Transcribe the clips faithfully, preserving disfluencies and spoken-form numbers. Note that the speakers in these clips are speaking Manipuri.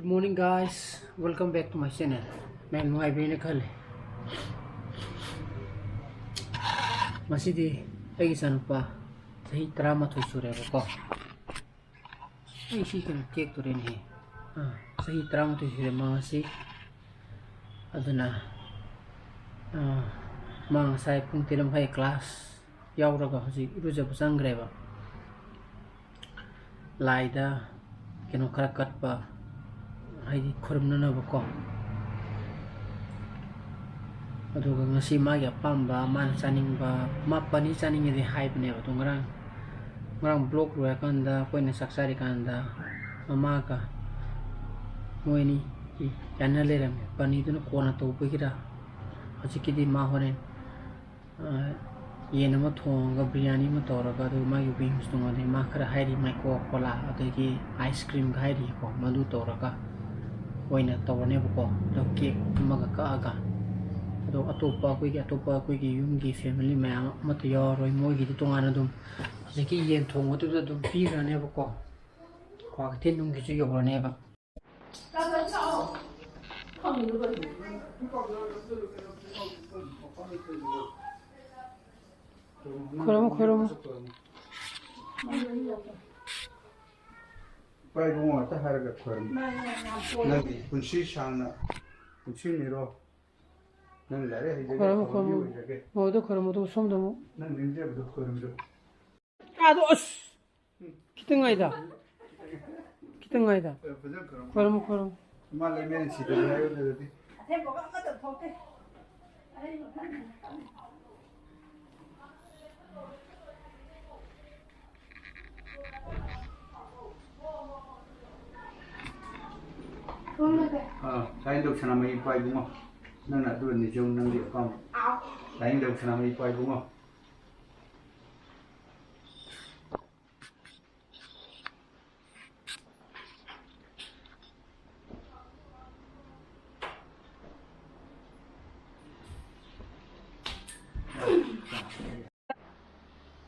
Good morning, guys. Welcome back to my channel. ꯃꯌꯥꯝ ꯅꯨꯡꯉꯥꯏꯕꯤꯔꯦꯅ ꯈꯜꯂꯦ꯫ ꯉꯁꯤꯗꯤ ꯑꯩꯒꯤ ꯏꯆꯥꯅꯨꯄꯥ ꯆꯍꯤ ꯇꯔꯥꯃꯥꯊꯣꯏ ꯁꯨꯔꯦꯕꯀꯣ꯫ ꯑꯩ ꯁꯤ ꯀꯩꯅꯣ ꯇꯦꯛꯇꯣꯔꯦꯅꯦꯍꯦ꯫ ꯑꯥ, ꯆꯍꯤ ꯇꯔꯥꯃꯥꯊꯣꯏ ꯁꯨꯔꯦ ꯃꯥ ꯉꯁꯤ꯫ ꯑꯗꯨꯅ, ꯑꯥ, ꯃꯥ ꯉꯁꯥꯏ ꯄꯨꯡ ꯇꯔꯦꯠ ꯃꯈꯥꯏ class ꯌꯥꯎꯔꯒ ꯍꯧꯖꯤꯛ ꯏꯔꯨꯖꯕ ꯆꯪꯈ꯭ꯔꯦꯕ꯫ ꯂꯥꯏꯗ ꯀꯩꯅꯣ ꯈꯔ ꯀꯠꯄ, ꯍꯥꯏꯗꯤ ꯈꯨꯔꯨꯝꯅꯅꯕꯀꯣ꯫ ꯑꯗꯨꯒ ꯉꯁꯤ ꯃꯥꯒꯤ ꯑꯄꯥꯝꯕ, ꯃꯥꯅ ꯆꯥꯅꯤꯡꯕ, ꯃꯥ ꯄꯅꯤꯔ ꯆꯥꯅꯤꯡꯉꯦꯗꯤ ꯍꯥꯏꯕꯅꯦꯕ꯫ ꯑꯗꯣ ꯉꯔꯥꯡ, ꯉꯔꯥꯡ vlog ꯂꯣꯏꯔꯀꯥꯟꯗ ꯑꯩꯈꯣꯏꯅ ꯆꯥꯛ ꯆꯥꯔꯤꯀꯥꯟꯗ ꯃꯃꯥꯒ ꯃꯣꯏ ꯑꯅꯤ ꯌꯥꯅ ꯂꯩꯔꯝꯃꯦ꯫ ꯄꯅꯤꯔꯗꯨꯅ ꯀꯣꯟꯅ ꯇꯧꯕꯒꯤꯔ, ꯍꯧꯖꯤꯛꯀꯤꯗꯤ ꯃꯥ ꯍꯣꯔꯦꯟ ꯑ, ꯌꯦꯟ ꯑꯃ ꯊꯣꯡꯉꯒ, ꯕꯤꯔꯌꯥꯅꯤ ꯑꯃ ꯇꯧꯔꯒ, ꯑꯗꯨꯒ ꯃꯥꯒꯤ wings ꯇꯨꯡ, ꯑꯗꯩ ꯃꯥ ꯈꯔ ꯍꯥꯏꯔꯤ, ꯃꯥꯏ Coca Cola, ꯑꯗꯒꯤ ice cream ꯒ ꯍꯥꯏꯔꯤꯀꯣ, ꯃꯗꯨ ꯇꯧꯔꯒ ꯑꯣꯏꯅ ꯇꯧꯔꯅꯦꯕꯀꯣ꯫ ꯑꯗꯣ cake ꯑꯃꯒ ꯀꯛꯑꯒ, ꯑꯗꯣ ꯑꯇꯣꯞꯄ ꯑꯩꯈꯣꯏꯒꯤ, ꯑꯇꯣꯞꯄ ꯑꯩꯈꯣꯏꯒꯤ ꯌꯨꯝꯒꯤ family ꯃꯌꯥꯝ ꯑꯃꯠꯇ ꯌꯥꯎꯔꯔꯣꯏ, ꯃꯣꯏꯒꯤꯗꯤ ꯇꯣꯉꯥꯟꯅ ꯑꯗꯨꯝ ꯍꯧꯖꯤꯛꯀꯤ ꯌꯦꯟ ꯊꯣꯡꯕꯗꯨꯗ ꯑꯗꯨꯝ ꯄꯤꯈ꯭ꯔꯅꯦꯕꯀꯣ꯫ ꯀ꯭ꯋꯥꯀꯩꯊꯦꯜ ꯅꯨꯡꯒꯤꯁꯨ ꯌꯧꯔꯅꯦꯕ꯫ ꯈꯣꯏꯔꯝꯃꯨ, ꯈꯣꯏꯔꯝꯃꯨ꯫ ꯏꯄꯥ ꯏꯕꯨꯡꯉꯣ ꯉꯥꯛꯇ ꯍꯥꯏꯔꯒ ꯈꯣꯏꯔꯝꯃꯨ꯫ ꯅꯪꯒꯤ ꯄꯨꯟꯁꯤ ꯁꯥꯡꯅ ꯄꯨꯟꯁꯤꯅꯤꯔꯣ꯫ ꯅꯪ ꯂꯥꯏꯔꯤꯛ ꯍꯩꯖꯒꯦ, ꯈꯣꯏꯔꯝꯃꯨ, ꯑꯐꯕ ꯃꯤ ꯈꯣꯏꯔꯝꯃꯨ꯫ ꯑꯣꯏꯖꯒꯦ꯫ ꯃꯧꯗ ꯈꯣꯏꯔꯝꯃꯨ, ꯑꯗꯨꯒ ꯁꯣꯝꯗ ꯑꯃꯨꯛ꯫ ꯅꯪ ꯅꯤꯡꯖꯕꯗꯣ ꯈꯣꯏꯔꯝꯖꯧ꯫ ꯑꯗꯣ ꯑꯁ! ꯈꯤꯇꯪ ꯉꯥꯏꯗ꯫ ꯈꯤꯇꯪ ꯉꯥꯏꯗ꯫ ꯐꯖꯅ ꯈꯣꯏꯔꯝꯃꯨ꯫ ꯈꯣꯏꯔꯝꯃꯨ, ꯈꯣꯏꯔꯝꯃꯨ꯫ ꯏꯃꯥ ꯂꯩꯃꯦꯟ ꯁꯤꯗꯅꯤ ꯍꯥꯏꯌꯨ ꯑꯗꯨꯗꯤ꯫ ꯑꯊꯦꯝꯕꯒ ꯑꯃꯠꯇ ꯊꯣꯛꯇꯦ꯫ ꯑꯥ, ꯂꯥꯏꯅꯤꯡꯊꯧ ꯁꯅꯥꯃꯍꯤ ꯏꯄꯥ ꯏꯕꯨꯡꯉꯣ, ꯅꯪꯅ ꯑꯗꯨ ꯅꯤꯖꯧ, ꯅꯪꯒꯤ ꯑꯄꯥꯝꯕ꯫ ꯂꯥꯏꯅꯤꯡꯊꯧ ꯁꯅꯥꯃꯍꯤ ꯏꯄꯥ ꯏꯕꯨꯡꯉꯣ꯫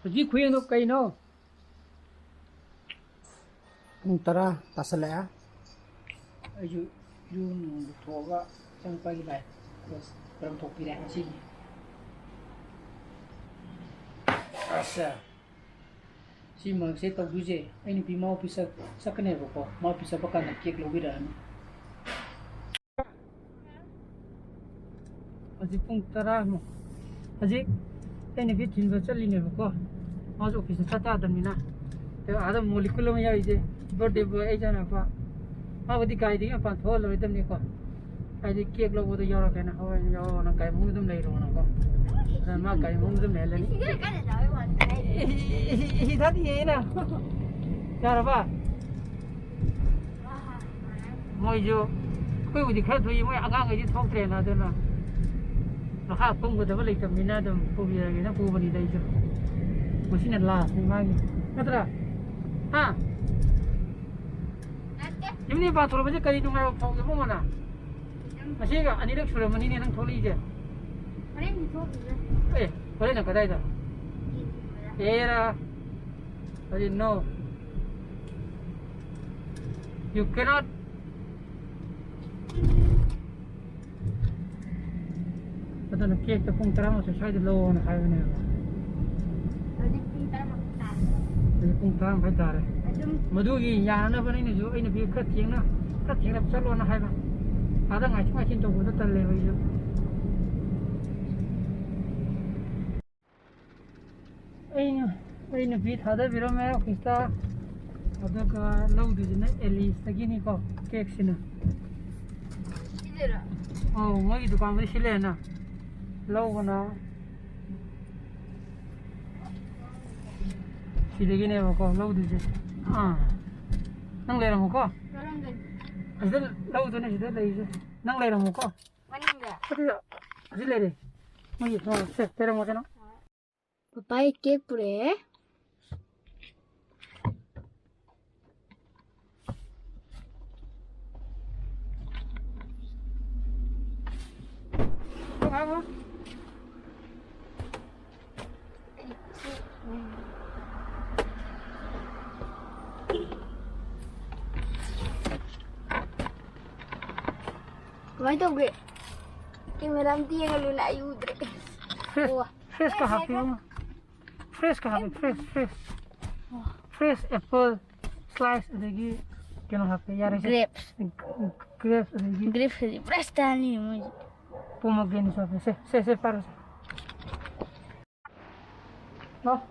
ꯍꯧꯖꯤꯛ ꯈꯨꯌꯦꯡꯗꯣ ꯀꯩꯅꯣ? ꯄꯨꯡ ꯇꯔꯥ ꯇꯥꯁꯜꯂꯛꯑꯦ꯫ ꯑꯩꯁꯨ ꯏꯔꯨ ꯅꯨꯡ ꯂꯨꯊꯣꯛꯑꯒ ꯆꯪꯉꯛꯄꯒꯤ ꯂꯥꯏ ꯀꯔꯝ ꯊꯣꯛꯄꯤꯔꯦ ꯉꯁꯤꯒꯤ꯫ ꯑꯠꯆꯥ꯫ ꯁꯤ ꯃꯔꯛꯁꯦ ꯇꯧꯗꯣꯏꯁꯦ, ꯑꯩ ꯅꯨꯄꯤ ꯃꯥ ꯑꯣꯐꯤꯁ ꯆꯠ-, ꯆꯠꯀꯅꯦꯕꯀꯣ, ꯃꯥ ꯑꯣꯐꯤꯁ ꯆꯠꯄ ꯀꯥꯟꯗ ꯀꯦꯛ ꯂꯧꯕꯤꯔꯛꯑꯅꯤ꯫ ꯍꯧꯖꯤꯛ ꯄꯨꯡ ꯇꯔꯥꯃꯨꯛ꯫ ꯍꯧꯖꯤꯛ ꯑꯩ ꯅꯨꯄꯤ ꯊꯤꯟꯕ ꯆꯠꯂꯤꯅꯦꯕꯀꯣ, ꯃꯥꯁꯨ ꯑꯣꯐꯤꯁꯇ ꯆꯠ ꯇꯥꯗꯕꯅꯤꯅ꯫ ꯑꯗꯣ ꯑꯥꯗ ꯃꯣꯂꯤꯀꯨꯜ ꯑꯃ ꯌꯥꯎꯔꯤꯁꯦ, ꯕꯥꯔꯗꯦ ꯕꯣꯏ ꯑꯩ ꯏꯆꯥꯅꯨꯄꯥ꯫ ꯃꯥꯕꯨꯗꯤ ꯒꯥꯔꯤꯗꯒꯤ ꯃꯄꯥꯟ ꯊꯣꯛꯍꯜꯂꯔꯣꯏꯗꯕꯅꯤꯀꯣ꯫ ꯍꯥꯏꯗꯤ ꯀꯦꯛ ꯂꯧꯕꯗꯣ ꯌꯧꯔꯛꯀꯦꯅ, ꯍꯣꯏ ꯌꯧꯔꯣ, ꯅꯪ ꯒꯥꯔꯤ ꯃꯅꯨꯡꯗ ꯑꯗꯨꯝ ꯂꯩꯔꯣꯅꯀꯣ꯫ ꯑꯗ ꯃꯥ ꯒꯥꯔꯤ ꯃꯅꯨꯡꯗ ꯑꯗꯨꯝ ꯂꯩꯍꯜꯂꯅꯤ꯫ ꯏꯁꯤꯡ ꯀꯥꯏꯗ ꯆꯥꯕꯩ ꯋꯥꯅꯤ? ꯏ-, ꯏ-, ꯏ-, ꯏꯁꯤꯡ ꯊꯥꯗꯤꯌꯦ ꯑꯩꯅ꯫ ꯌꯥꯔꯕ? ꯃꯣꯏꯁꯨ, ꯑꯩꯈꯣꯏꯕꯨꯗꯤ ꯈꯔ ꯊꯣꯛꯏ, ꯃꯣꯏ ꯑꯉꯥꯡꯈꯩꯗꯤ ꯊꯣꯛꯇ꯭ꯔꯦꯅ, ꯑꯗꯨꯅ ꯃꯈꯥ ꯀꯨꯝꯒꯗꯕ ꯂꯩꯇꯕꯅꯤꯅ ꯑꯗꯨꯝ ꯄꯨꯕꯤꯔꯒꯦꯅ ꯄꯨꯕꯅꯤꯗ ꯑꯩꯁꯨ꯫ ꯃꯁꯤꯅ ꯂꯥꯁꯅꯤ ꯃꯥꯒꯤ꯫ ꯅꯠꯇ꯭ꯔꯥ? ꯍꯥ? ꯅꯠꯇꯦ꯫ ꯌꯨꯝꯗꯒꯤ ꯃꯄꯥꯟ ꯊꯣꯛꯂꯛꯄꯁꯦ ꯀꯔꯤ ꯅꯨꯡꯉꯥꯏꯕ ꯐꯥꯎꯒꯦ, ꯏꯕꯨꯡꯉꯣ ꯅꯪ? ꯉꯁꯤꯒ ꯑꯅꯤꯔꯛ ꯁꯨꯔꯝꯃꯅꯤꯅꯦ ꯅꯪ ꯊꯣꯛꯂꯛꯏꯁꯦ꯫ ꯍꯣꯔꯦꯟꯗꯤ ꯊꯣꯛꯈꯤꯔꯣꯏ꯫ ꯑꯦ, ꯍꯣꯔꯦꯟꯅ ꯀꯗꯥꯏꯗ? ꯌꯦꯡꯕꯗ꯫ ꯑꯦꯔꯥ, ꯍꯧꯖꯤꯛ no. You cannot. ꯑꯗꯨꯅ ꯀꯦꯛꯇ ꯄꯨꯡ ꯇꯔꯥꯃꯥꯊꯣꯏ ꯁ꯭ꯋꯥꯏꯗ ꯂꯧꯑꯣꯅ ꯍꯥꯏꯕꯅꯦꯕ꯫ ꯍꯧꯖꯤꯛ ꯄꯨꯡ ꯇꯔꯥꯃꯥꯊꯣꯏ ꯇꯥꯔꯦ꯫ ꯍꯧꯖꯤꯛ ꯄꯨꯡ ꯇꯔꯥꯃꯥꯊꯣꯏ ꯇꯥꯔꯦ꯫ ꯑꯗꯨꯝ ꯃꯗꯨꯒꯤ ꯌꯥꯅꯅꯕꯅ ꯑꯩꯅꯁꯨ, ꯑꯩꯅ ꯐꯤ ꯈꯔ ꯊꯦꯡꯅ, ꯈꯔ ꯊꯦꯡꯅ ꯆꯠꯂꯣꯅ ꯍꯥꯏꯕ꯫ ꯑꯥꯗ ꯉꯥꯏꯊꯣꯛ ꯉꯥꯏꯁꯤꯟ ꯇꯧꯕꯗꯣ ꯇꯜꯂꯦꯕ ꯑꯩꯁꯨ꯫ ꯑꯩꯅ, ꯑꯩ ꯅꯨꯄꯤ ꯊꯥꯗꯕꯤꯔꯝꯃꯦ ꯑꯣꯐꯤꯁꯇ꯫ ꯑꯗꯨꯒ ꯂꯧꯗꯣꯏꯁꯤꯅ ꯑꯦꯂꯤꯁꯇꯒꯤꯅꯤꯀꯣ, ꯀꯦꯛꯁꯤꯅ꯫ ꯁꯤꯗꯔꯣ? ꯑꯧ, ꯃꯣꯏꯒꯤ ꯗꯨꯀꯥꯟꯕꯨꯗꯤ ꯁꯤ ꯂꯩꯔꯦꯅ꯫ ꯂꯧꯕꯅ ꯁꯤꯗꯒꯤꯅꯦꯕꯀꯣ ꯂꯧꯗꯣꯏꯁꯦ꯫ ꯑꯥ, ꯅꯪ ꯂꯩꯔꯝꯃꯨꯀꯣ꯫ ꯀꯔꯝꯗꯅꯣ? ꯑꯁꯤꯗ ꯂꯧꯗꯣꯏꯅꯦ, ꯁꯤꯗ ꯂꯩꯔꯤꯁꯦ꯫ ꯅꯪ ꯂꯩꯔꯝꯃꯨꯀꯣ꯫ ꯃꯅꯤꯡꯗ꯫ ꯑꯗꯨꯗ, ꯑꯁꯤ ꯂꯩꯔꯦ꯫ ꯃꯣꯏꯒꯤ, ꯑꯣ, ꯁꯦ, ꯂꯩꯔꯝꯃꯣꯁꯦ ꯅꯪ꯫ ꯄꯄꯥꯏ ꯀꯦꯛ ꯄꯨꯔꯛꯑꯦ꯫ ꯀꯃꯥꯏꯅ ꯇꯧꯒꯦ? ꯀꯦꯃꯦꯔꯥ ꯑꯝꯇ ꯌꯦꯡꯍꯜꯂꯨꯅꯦ, ꯑꯩ ꯎꯗ꯭ꯔꯦ꯫ ꯐ꯭ꯔꯦꯁ, ꯑꯣ꯫ ꯐ꯭ꯔꯦꯁꯀ ꯑꯦ, ꯍꯥꯞꯄꯤꯌꯨ꯫ ꯐ꯭ꯔꯦꯁꯀ ꯍꯥꯞꯄꯤꯌꯨ, ꯐ꯭ꯔꯦꯁ, ꯐ꯭ꯔꯦꯁ꯫ ꯑꯣ꯫ ꯐ꯭ꯔꯦꯁ ꯑꯦꯄꯜ ꯁ꯭ꯂꯥꯏꯁ, ꯑꯗꯒꯤ ꯀꯩꯅꯣ ꯍꯥꯞꯄꯦ, ꯌꯥꯔꯦ ꯁꯦ꯫ ꯒ꯭ꯔꯦꯞꯁ꯫ ꯒ꯭ꯔꯦꯞꯁ, ꯑꯗꯒꯤ ꯒ꯭ꯔꯦꯞꯁ ꯍꯧꯖꯤꯛ ꯄꯨꯔꯥ ꯁ꯭ꯇꯥꯏꯜꯅꯤ ꯃꯣꯏꯁꯦ꯫ ꯄꯣꯃꯣꯒ꯭ꯔꯦꯅꯦꯠꯁꯨ ꯍꯥꯞꯄꯦ꯫ ꯁꯦ, ꯁꯦ, ꯁꯦ, ꯄꯥꯏꯔꯣ ꯁꯦ꯫ ꯂꯥꯛꯑꯣ꯫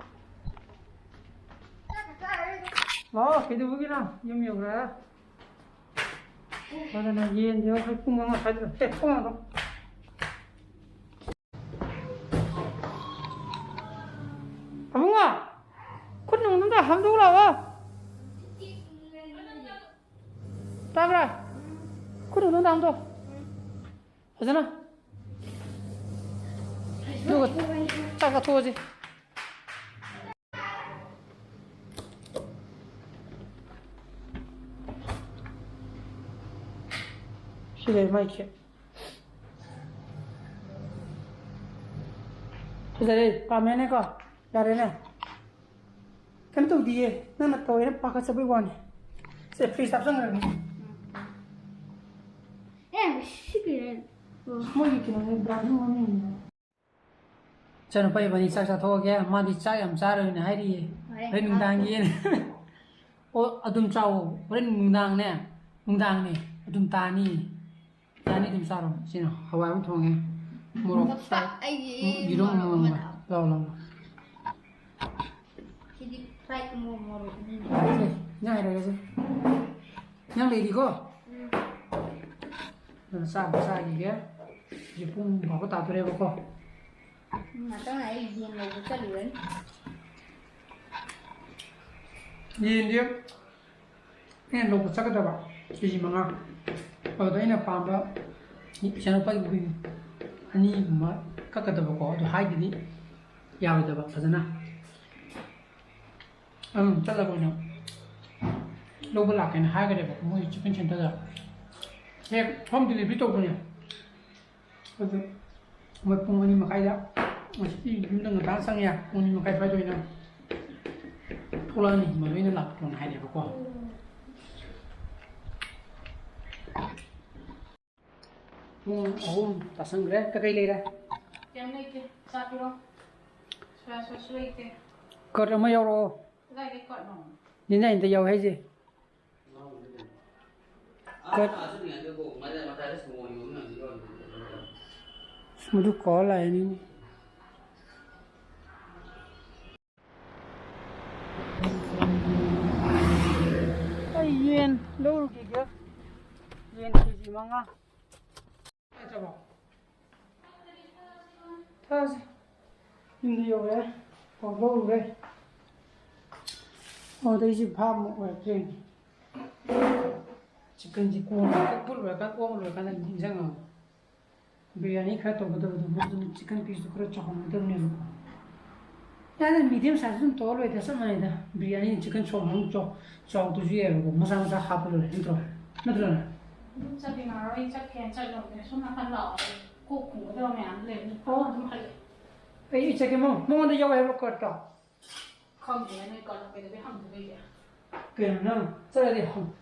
ꯂꯥꯛꯑꯣ, ꯀꯩꯗꯧꯕꯒꯤꯅꯣ? ꯌꯨꯝ ꯌꯧꯔꯦ꯫ ꯑꯗꯨꯅ ꯌꯦꯟꯁꯦ ꯑꯩꯈꯣꯏ ꯄꯨꯡ ꯑꯃ ꯁ꯭ꯋꯥꯏꯗ ꯆꯠꯊꯣꯛꯑꯒ꯫ ꯑꯕꯨꯡꯉꯣ, ꯈꯨꯠ ꯅꯨꯡ ꯑꯝꯇ ꯍꯥꯝꯗꯣꯛꯎ ꯂꯥꯛꯑꯣ꯫ ꯇꯥꯕ꯭ꯔꯥ? ꯈꯨꯠ ꯅꯨꯡ ꯑꯝꯇ ꯍꯥꯝꯗꯣꯛ꯫ ꯐꯖꯅ꯫ ꯑꯗꯨꯒ ꯆꯥꯛ ꯆꯥꯊꯣꯛꯑꯁꯤ꯫ ꯁꯤ ꯂꯩ ꯃꯥꯏ ꯈꯦꯠ꯫ ꯐꯖꯔꯦ, ꯄꯥꯝꯃꯦꯅꯦꯀꯣ? ꯌꯥꯔꯦꯅꯦ? ꯀꯩꯝ ꯇꯧꯗꯤꯌꯦ, ꯅꯪꯅ ꯇꯧꯋꯦꯅ ꯄꯥꯈꯠꯆꯕꯩ ꯋꯥꯅꯤ꯫ ꯁꯦ, ꯐ꯭ꯔꯤꯖ ꯍꯥꯞꯆꯟꯈ꯭ꯔꯒꯦ꯫ ꯑꯦ, ꯁꯤ ꯀꯩꯅꯣ? ꯑꯣ꯫ ꯃꯣꯏꯒꯤ ꯀꯩꯅꯣꯅꯦ, ꯕ꯭ꯔꯥꯟ ꯃꯃꯤꯡꯅꯦ꯫ ꯏꯆꯥꯅꯨꯄꯥ ꯏꯕꯥꯅꯤ ꯆꯥꯛ ꯆꯥꯊꯣꯛꯑꯒꯦ, ꯃꯥꯗꯤ ꯆꯥꯛ ꯌꯥꯝ ꯆꯥꯔꯣꯏꯅ ꯍꯥꯏꯔꯤꯌꯦ꯫ ꯍꯣꯏ꯫ ꯍꯣꯔꯦꯟ ꯅꯨꯡꯗꯥꯡꯒꯤ꯫ ꯑꯣ, ꯑꯗꯨꯝ ꯆꯥꯎꯋꯣ꯫ ꯍꯣꯔꯦꯟ ꯅꯨꯡꯗꯥꯡꯅꯦ, ꯅꯨꯡꯗꯥꯡꯅꯦ, ꯑꯗꯨꯝ ꯇꯥꯅꯤ꯫ ꯌꯥꯅꯤ, ꯑꯗꯨꯝ ꯆꯥꯔꯣ꯫ ꯁꯤꯅ ꯍꯋꯥꯏ ꯑꯃ ꯊꯣꯡꯉꯦ꯫ ꯃꯣꯔꯣꯛ ꯃꯁꯥ ꯐ꯭ꯔꯥꯏ, ꯑꯩꯒꯤ ꯌꯦꯔꯨꯝ ꯃꯣꯔꯣꯛ ꯑꯃ ꯑꯃ ꯂꯧ, ꯂꯧ, ꯂꯧ꯫ ꯁꯤꯗꯤ ꯐ꯭ꯔꯥꯏ ꯃꯣꯔꯣꯛ, ꯃꯣꯔꯣꯛ ꯑꯅꯤꯅꯦ꯫ ꯁꯦ, ꯏꯟꯖꯥꯡ ꯍꯥꯏꯔꯒꯦꯁꯦ꯫ ꯏꯟꯖꯥꯡ ꯂꯩꯔꯤꯀꯣ? ꯎꯝ꯫ ꯑꯗꯨꯅ ꯆꯥꯛ ꯑꯃ ꯆꯥꯈꯤꯒꯦ꯫ ꯍꯧꯖꯤꯛ ꯄꯨꯡ ꯐꯥꯎꯕ ꯇꯥꯗꯣꯔꯦꯕꯀꯣ꯫ ꯎꯝ, ꯉꯥꯛꯇꯪ ꯑꯩ ꯌꯦꯟ ꯂꯧꯕ ꯆꯠꯂꯨꯔꯅꯤ꯫ ꯌꯦꯟꯁꯦ ꯑꯩꯅ ꯂꯧꯕ ꯆꯠꯀꯗꯕ ꯀꯦ ꯖꯤ ꯃꯉꯥ꯫ ꯑꯗꯨꯗ ꯑꯩꯅ ꯄꯥꯝꯕ ꯏꯆꯥꯅꯨꯄꯥꯒꯤ ꯋꯤꯡ ꯑꯅꯤꯒꯨꯝꯕ ꯀꯛꯀꯗꯕꯀꯣ, ꯑꯗꯨ ꯍꯥꯏꯗꯗꯤ ꯌꯥꯔꯣꯏꯗꯕ ꯐꯖꯅ꯫ ꯑꯗꯨꯝ ꯆꯠꯂꯒ ꯑꯣꯏꯅ ꯂꯧꯕ ꯂꯥꯛꯀꯦꯅ ꯍꯥꯏꯈ꯭ꯔꯦꯕ ꯃꯣꯏ ꯆꯤꯀꯟ ꯁꯦꯟꯇꯔꯗ꯫ ꯍꯦꯛ ꯍꯣꯝ ꯗꯤꯂꯤꯚꯔꯤ ꯇꯧꯕꯅꯦ꯫ ꯑꯗꯨ ꯃꯣꯏ ꯄꯨꯡ ꯑꯅꯤ ꯃꯈꯥꯏꯗ, ꯉꯁꯤꯗꯤ ꯌꯨꯝꯗ ꯉꯟꯇꯥꯅ ꯆꯪꯉꯦ, ꯄꯨꯡ ꯑꯅꯤ ꯃꯈꯥꯏ ꯁ꯭ꯋꯥꯏꯗ ꯑꯣꯏꯅ ꯊꯣꯛꯂꯛꯑꯅꯤ, ꯃꯗꯨ ꯑꯩꯅ ꯂꯥꯛꯄꯗꯣꯅ ꯍꯥꯏꯔꯦꯕꯀꯣ꯫ ꯄꯨꯡ ꯑꯍꯨꯝ ꯇꯥꯁꯟꯈ꯭ꯔꯦ꯫ ꯀꯩꯀꯩ ꯂꯩꯔꯦ? ꯀꯩꯝ ꯂꯩꯇꯦ꯫ ꯆꯥ ꯄꯤꯔꯣ꯫ ꯁꯣꯌꯥ ꯁꯣꯁꯁꯨ ꯂꯩꯇꯦ꯫ ꯀꯔꯠ ꯑꯃ ꯌꯥꯎꯔꯛꯑꯣ꯫ ꯀꯗꯥꯏꯗꯩ ꯀꯣꯠꯅꯣ? ꯅꯤꯅꯦ ꯑꯩꯅ ꯌꯥꯎꯋꯦ ꯍꯥꯏꯁꯦ꯫ ꯀꯔꯠ꯫ ꯑꯁ, ꯃꯗꯨ ꯀꯥꯎ ꯂꯥꯛꯑꯦꯅꯤꯅꯦ꯫ ꯑꯩ ꯌꯦꯟ ꯂꯧꯔꯨꯈꯤꯒꯦ꯫ ꯌꯦꯟ ꯀꯦ ꯖꯤ ꯃꯉꯥ꯫ ꯊꯥꯁꯦ꯫ ꯌꯨꯝꯗ ꯌꯧꯔꯦ꯫ ꯑꯣ, ꯂꯧꯔꯨꯔꯦ꯫ ꯑꯣ, ꯑꯗꯩꯁꯤ ꯚꯥꯞ ꯑꯃ ꯑꯣꯏꯔꯛꯇ꯭ꯔꯦꯅꯦ꯫ ꯆꯤꯛꯀꯟꯁꯤ ꯀꯣꯟꯅ ꯐꯨꯠ ꯂꯣꯏꯔꯀꯥꯟꯗ, ꯑꯣꯛ ꯂꯣꯏꯔꯀꯥꯟꯗ ꯅꯤꯡꯁꯤꯡꯉꯛꯑꯣ꯫ ꯕꯤꯔꯌꯥꯅꯤ ꯈꯔ ꯇꯧꯒꯗꯕꯗꯣ, ꯑꯗꯨꯅ ꯆꯤꯛꯀꯟ ꯄꯤꯁꯇꯨ ꯈꯔ ꯆꯥꯎꯍꯟꯒꯗꯕꯅꯦꯕꯀꯣ꯫ ꯌꯥꯔꯦ, ꯃꯤꯗꯤꯌꯝ ꯁꯥꯏꯖ ꯑꯗꯨꯝ ꯇꯧꯔ ꯂꯣꯏꯔꯦꯗ, ꯆꯞ ꯃꯥꯟꯅꯩꯗ꯫ ꯕꯤꯔꯌꯥꯅꯤ ꯆꯤꯛꯀꯟ ꯆꯥꯎꯕ ꯑꯃꯨꯛ ꯆꯥꯎ-, ꯆꯥꯎꯗ꯭ꯔꯁꯨ ꯌꯥꯏꯕꯀꯣ, ꯃꯆꯥ ꯃꯆꯥ ꯍꯥꯞꯄ ꯂꯣꯏꯔꯦ, ꯅꯠꯇ꯭ꯔꯣ? ꯅꯠꯇ꯭ꯔꯣꯅꯦ? ꯑꯗꯨꯝ ꯆꯠꯂꯤ ꯉꯥꯔꯣꯏ ꯆꯠꯈ꯭ꯔꯦꯅ ꯆꯠꯂꯨꯕꯅꯦ꯫ ꯁꯣꯝ ꯅꯥꯀꯟ ꯂꯥꯛꯑꯣ꯫ ꯀꯣꯛ ꯈꯨꯝꯒꯗꯕ ꯃꯌꯥꯝ ꯂꯩꯕꯅꯤ꯫ ꯐꯠ ꯑꯗꯨꯝ ꯍꯜꯂꯛꯑꯦ꯫ ꯑꯩ, ꯑꯩ ꯆꯠꯀꯦ, ꯃꯣ-, ꯃꯉꯣꯟꯗ ꯌꯥꯎꯋꯦ ꯍꯥꯏꯕ꯭ꯔꯣ ꯀꯥꯔꯠꯇꯣ? ꯈꯪꯗꯦ, ꯅꯣꯏ ꯀꯥꯔꯠ ꯀꯩꯗꯧꯕꯩ ꯍꯪꯗꯣꯏꯕ ꯑꯩꯗꯤ? ꯀꯩꯅꯣ ꯅꯪ ꯆꯠꯂꯗꯤ ꯍꯪ-,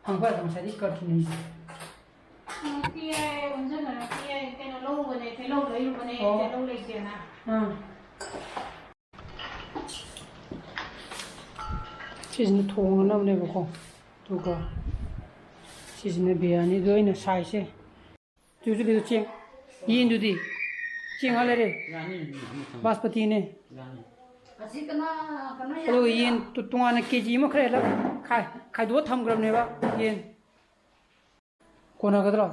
ꯍꯪꯕ ꯌꯥꯗ꯭ꯔꯣ? ꯉꯁꯥꯏꯗꯤ ꯀꯥꯔꯠ ꯊꯤꯅꯩꯁꯦ꯫ ꯍꯪꯉꯛꯇꯤꯌꯦ, ꯑꯣꯟꯁꯤꯟꯅꯔꯛꯇꯤꯌꯦ꯫ ꯀꯩꯅꯣ ꯂꯧꯔꯨꯕꯅꯦ, ꯇꯤꯜꯍꯧ ꯂꯩꯔꯨꯕꯅꯦ, ꯑꯣ꯫ ꯇꯤꯜꯍꯧ ꯂꯩꯇꯦꯅ꯫ ꯑꯥ꯫ ꯁꯤꯁꯤꯅ ꯊꯣꯡꯅꯅꯕꯅꯦꯕꯀꯣ꯫ ꯑꯗꯨꯒ ꯁꯤꯁꯤꯅ ꯕꯤꯔꯌꯥꯅꯤꯗꯣ ꯑꯩꯅ ꯁꯥꯏꯁꯦ꯫ ꯇꯨꯁꯨ ꯂꯩꯗꯣ ꯆꯦꯡ꯫ ꯌꯦꯟꯗꯨꯗꯤ ꯆꯦꯡ ꯉꯥ ꯂꯩꯔꯦ꯫ ꯌꯥꯅꯤ, ꯑꯃ ꯊꯝꯃꯣ꯫ ꯕꯥꯁꯄꯇꯤꯅꯦ꯫ ꯌꯥꯅꯤ꯫ ꯑꯁꯤ ꯀꯅꯥ, ꯀꯅꯥ ꯑꯗꯨꯒ ꯌꯥꯅꯤ? ꯌꯦꯟ ꯇꯨ-, ꯇꯣꯉꯥꯟꯅ ꯀꯦ ꯖꯤ ꯑꯃ ꯈꯔ ꯍꯦꯜꯂꯞ ꯈꯥꯏ-, ꯈꯥꯏꯗꯣꯛꯑ ꯊꯝꯈ꯭ꯔꯕꯅꯦꯕ ꯌꯦꯟ꯫ ꯀꯣꯟꯅꯒꯗ꯭ꯔꯣ?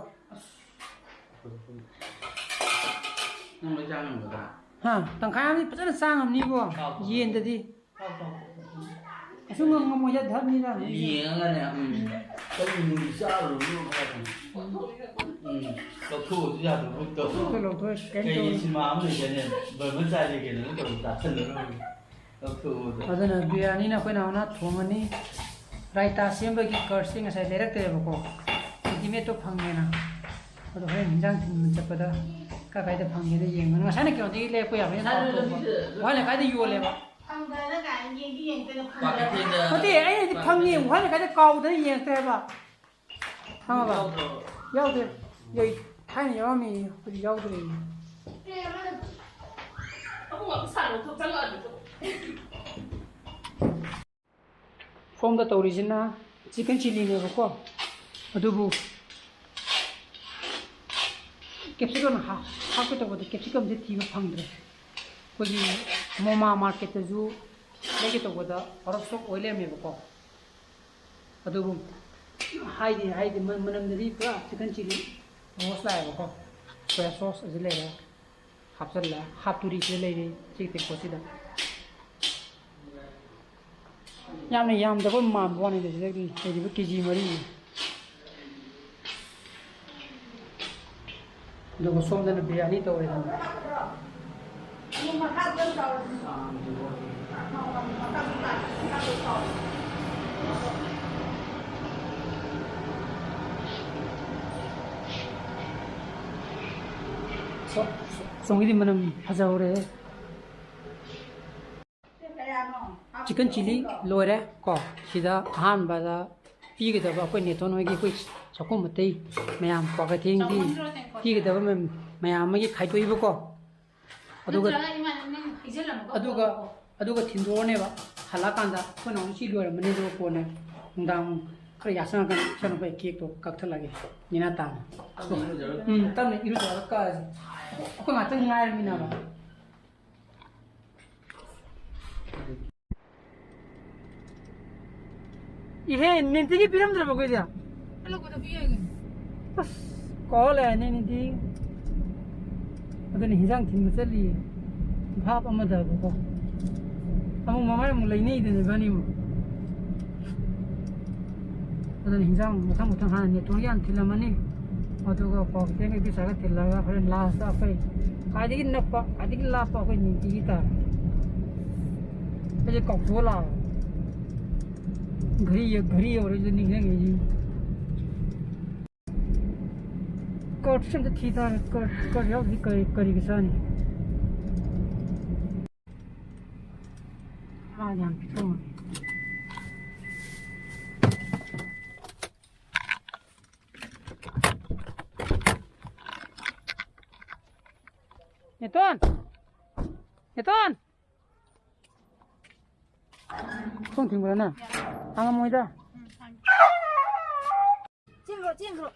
ꯅꯪ ꯂꯣꯏ ꯆꯥ ꯉꯝꯒꯗ꯭ꯔꯥ? ꯍꯥ, ꯇꯪꯈꯥꯏ ꯑꯃꯗꯤ ꯐꯖꯅ ꯆꯥ ꯉꯝꯅꯤꯕꯣ, ꯆꯥꯎ, ꯆꯥꯎ꯫ ꯌꯦꯟꯗꯗꯤ꯫ ꯆꯥꯎ, ꯆꯥꯎ꯫ ꯀꯩꯁꯨ ꯉꯝ-, ꯉꯝꯃꯣꯏꯗ, ꯙꯔꯃꯤꯗ꯫ ꯌꯦꯡꯉꯒꯅꯦ, ꯎꯝ, ꯆꯧ ꯅꯨꯡ ꯆꯥꯔꯨꯔꯅꯨ ꯍꯥꯏꯔꯛꯀꯅꯤ꯫ ꯎꯝ, ꯂꯧꯊꯣꯛꯑꯁꯨ ꯌꯥꯗꯕ ꯇꯧ꯫ ꯂꯧꯊꯣꯛ-, ꯂꯧꯊꯣꯛꯑꯦ, ꯀꯩꯝ ꯀꯩ ꯇꯧꯔꯣꯏ꯫ ꯁꯤꯅꯦꯃꯥ ꯑꯃ ꯂꯩꯗꯥꯏꯅꯦ, ꯕ꯭ꯔꯍ꯭ꯃꯆꯥꯔꯤ ꯀꯩꯅꯣ ꯇꯧꯕ ꯆꯥꯁꯜꯂꯔꯣꯏ꯫ ꯂꯧꯊꯣꯛꯑꯣꯗꯣ꯫ ꯑꯗꯨꯅ ꯕꯤꯔꯌꯥꯅꯤꯅ ꯑꯩꯈꯣꯏ ꯅꯥꯎꯅ ꯊꯣꯡꯉꯅꯤ, ꯔꯥꯏꯇꯥ ꯁꯦꯝꯕꯒꯤ ꯀꯔꯠꯁꯦ ꯉꯁꯥꯏ ꯂꯩꯔꯛꯇ꯭ꯔꯦꯕꯀꯣ, ꯔꯦꯗꯤꯃꯦꯗꯇꯣ ꯐꯪꯉꯦꯅ꯫ ꯑꯗꯣ ꯍꯣꯔꯦꯟ ꯍꯤꯟꯖꯥꯡ ꯊꯤꯟꯕ ꯆꯠꯄꯗ ꯀꯥꯏ ꯀꯥꯏꯗ ꯐꯪꯒꯦꯅ ꯌꯦꯡꯉꯅꯤ꯫ ꯉꯁꯥꯏꯅ ꯀꯩꯅꯣꯗꯒꯤ ꯂꯩꯔꯛꯄ ꯌꯥꯕꯅꯤꯅ, ꯉꯁꯥꯏ ꯂꯝꯕꯤꯗ ꯋꯥꯍꯜ ꯂꯩꯀꯥꯏꯗ ꯌꯣꯜꯂꯦꯕ꯫ ꯐꯪꯗꯅ ꯀꯥꯏꯅ ꯌꯦꯡꯗꯤ ꯌꯦꯡꯗꯅ ꯐꯪꯗꯅ꯫ ꯀ꯭ꯋꯥꯀꯩꯊꯦꯜꯗ ꯅꯠꯇꯦ, ꯑꯩꯅꯗꯤ ꯐꯪꯉꯦ, ꯀ꯭ꯋꯥꯀꯩꯊꯦꯜꯗ ꯋꯥꯍꯜ ꯂꯩꯀꯥꯏꯗ ꯀꯥꯎꯗꯅ ꯌꯦꯡꯉꯛꯇ꯭ꯔꯦꯕ꯫ ꯈꯪꯉꯕ? ꯌꯥꯎꯗ꯭ꯔꯣ? ꯌꯥꯎꯗꯦ꯫ ꯌꯩ-, ꯊꯥꯏꯅ ꯌꯥꯎꯔꯝꯃꯤ, ꯍꯧꯖꯤꯛ ꯌꯥꯎꯗ꯭ꯔꯦ꯫ ꯁꯣꯝꯗ ꯇꯧꯔꯤꯁꯤꯅ ꯆꯤꯛꯀꯟ ꯆꯤꯂꯤꯅꯦꯕꯀꯣ, ꯑꯗꯨꯕꯨ ꯀꯦꯞꯁꯤꯀꯝ ꯍꯥꯞꯀꯦ ꯇꯧꯕꯗ ꯀꯦꯞꯁꯤꯀꯝꯁꯦ ꯊꯤꯕ ꯐꯪꯗ꯭ꯔꯦ꯫ ꯑꯩꯈꯣꯏꯒꯤ ꯃꯣꯃꯥ ꯃꯥꯔꯀꯦꯠꯇꯁꯨ ꯂꯩꯒꯦ ꯇꯧꯕꯗ ꯑꯥꯎꯠ ꯑꯣꯐ ꯁ꯭ꯇꯣꯛ ꯑꯣꯏ ꯂꯩꯔꯝꯃꯦꯕꯀꯣ꯫ ꯑꯗꯨꯕꯨ ꯍꯥꯏꯗꯤ ꯍꯥꯏꯗꯤ ꯃ-, ꯃꯅꯝꯗꯗꯤ ꯄꯨꯔꯥ ꯆꯤꯛꯀꯟ ꯆꯤꯂꯤ ꯔꯣꯁ ꯂꯥꯛꯑꯦꯕꯀꯣ꯫ ꯁꯣꯌꯥ ꯁꯣꯁ ꯑꯁꯤ ꯂꯩꯔꯦ, ꯍꯥꯞꯆꯜꯂꯦ꯫ ꯍꯥꯞꯇꯨꯔꯤꯁꯤꯗ ꯂꯩꯔꯦ ꯆꯤꯛ ꯇꯦꯡꯀꯣꯠꯁꯤꯗ꯫ ꯌꯥꯝꯅ ꯌꯥꯝꯗꯕ ꯃꯥꯟꯕ ꯋꯥꯅꯤꯗ, ꯁꯤꯗ ꯂꯩꯔꯤꯕ ꯀꯦ ꯖꯤ ꯃꯔꯤꯅꯤ꯫ ꯑꯗꯨꯒ ꯁꯣꯝꯗꯅ ꯕꯤꯔꯌꯥꯅꯤ ꯇꯧꯔꯦꯗꯅ꯫ ꯁꯣꯝꯒꯤꯗꯤ ꯃꯅꯝ ꯐꯖꯍꯧꯔꯦ꯫ ꯆꯤꯛꯀꯟ ꯆꯤꯂꯤ ꯂꯣꯏꯔꯦ ꯀꯣ꯫ ꯁꯤꯗ ꯑꯍꯥꯟꯕꯗ ꯄꯤꯒꯗꯕ ꯑꯩꯈꯣꯏ ꯅꯦꯇꯣꯟ ꯍꯣꯏꯒꯤ ꯑꯩꯈꯣꯏ ꯆꯥꯛꯈꯨꯝ ꯑꯇꯩ ꯃꯌꯥꯝ ꯀ꯭ꯋꯥꯀꯩꯊꯦꯜꯒꯤ ꯄꯤꯒꯗꯕ ꯃꯌꯥꯝ, ꯃꯌꯥꯝ ꯑꯃꯒꯤ ꯈꯥꯏꯗꯣꯛꯏꯕꯀꯣ꯫ ꯑꯗꯨꯒ, ꯅꯠꯇ꯭ꯔꯒ ꯏꯃꯥꯟꯅꯕꯤ ꯅꯪ ꯍꯩꯖꯤꯜꯂꯝꯃꯒ ꯑꯗꯨꯒ, ꯄꯨꯔꯛꯑꯣ꯫ ꯑꯗꯨꯒ ꯊꯤꯟꯗꯣꯛꯑꯅꯦꯕ꯫ ꯍꯜꯂꯛꯑꯀꯥꯟꯗ ꯑꯩꯈꯣꯏ ꯅꯍꯥꯟ ꯁꯤ ꯂꯣꯏꯔꯝꯃꯅꯤ, ꯑꯗꯨꯒ ꯀꯣꯟꯅ ꯅꯨꯡꯗꯥꯡ ꯈꯔ ꯌꯥꯆꯪꯉꯀꯥꯟꯗ ꯏꯆꯥꯅꯨꯄꯥꯒꯤ ꯀꯦꯛꯇꯣ ꯀꯛꯊꯠꯂꯒꯦ꯫ ꯅꯦꯅꯥ ꯇꯥꯅ꯫ ꯎꯝ, ꯇꯞꯅ ꯏꯔꯨꯖꯔꯒ ꯀꯛꯑꯁꯤ꯫ ꯑꯩꯈꯣꯏ ꯉꯥꯛꯇꯪ ꯉꯥꯏꯔꯃꯤꯅꯕ꯫ ꯏꯍꯦ, ꯅꯦꯟꯇꯤꯒꯤ ꯄꯤꯔꯝꯗ꯭ꯔꯕ ꯑꯩꯈꯣꯏꯗꯤ? ꯍꯜꯂꯛꯄꯗ ꯄꯤꯌꯣ ꯍꯥꯏꯒꯅꯤ꯫ ꯑꯁ, ꯀꯥꯎ ꯂꯩꯔꯅꯤ ꯅꯦꯟꯇꯤ꯫ ꯑꯗꯨꯅ ꯍꯤꯟꯖꯥꯡ ꯊꯤꯟꯕ ꯆꯠꯂꯤꯌꯦ꯫ ꯚꯥꯞ ꯑꯃꯗꯕꯀꯣ꯫ ꯑꯃꯨꯛ ꯃꯃꯥꯏ ꯑꯃꯨꯛ ꯂꯩꯅꯩꯗꯅ ꯏꯕꯥꯅꯤ ꯑꯃꯨꯛ꯫ ꯑꯗꯨꯅ ꯍꯤꯟꯖꯥꯡ ꯃꯊꯪ ꯃꯊꯪ ꯍꯥꯟꯅ ꯅꯦꯇꯣꯟꯒꯤ ꯍꯥꯟꯅ ꯊꯤꯜꯂꯝꯃꯅꯤ꯫ ꯑꯗꯨꯒ ꯀ꯭ꯋꯥꯀꯩꯊꯦꯜꯒꯤ ꯄꯤꯁꯥꯒ ꯊꯤꯜꯂꯒ ꯍꯣꯔꯦꯟ ꯂꯥꯁꯇ ꯑꯩꯈꯣꯏ ꯈ꯭ꯋꯥꯏꯗꯒꯤ ꯅꯛꯄ, ꯈ꯭ꯋꯥꯏꯗꯒꯤ ꯂꯥꯞꯄ ꯑꯩꯈꯣꯏ ꯅꯦꯟꯇꯤꯒꯤ ꯇꯥꯔꯦ꯫ ꯑꯩꯁꯦ ꯀꯥꯎꯊꯣꯛꯑ ꯂꯥꯛꯑꯕ꯫ ꯘꯔꯤ, ꯘꯔꯤ ꯌꯧꯔꯛꯏꯁꯦ ꯅꯤꯡꯁꯤꯡꯉꯛꯏꯁꯦ꯫ ꯀꯥꯔꯠꯁꯦ ꯑꯝꯇ ꯊꯤ ꯇꯥꯔꯦ꯫ ꯀꯥꯔꯠ, ꯀꯥꯔꯠ ꯌꯥꯎꯗ꯭ꯔꯗꯤ ꯀꯔꯤ, ꯀꯔꯤꯒ ꯆꯥꯅꯤ? ꯃꯥ ꯌꯥꯝ ꯄꯤꯊꯣꯛꯑꯝꯃꯦ꯫ ꯇꯣꯟ! ꯅꯦꯇꯣꯟ! ꯊꯣꯡ ꯊꯤꯡꯕ꯭ꯔꯥ ꯅꯪ? ꯍꯥꯡꯉꯝꯃꯣꯏꯗ꯫ ꯆꯦꯟꯈ꯭ꯔꯣ, ꯆꯦꯟꯈ꯭ꯔꯣ꯫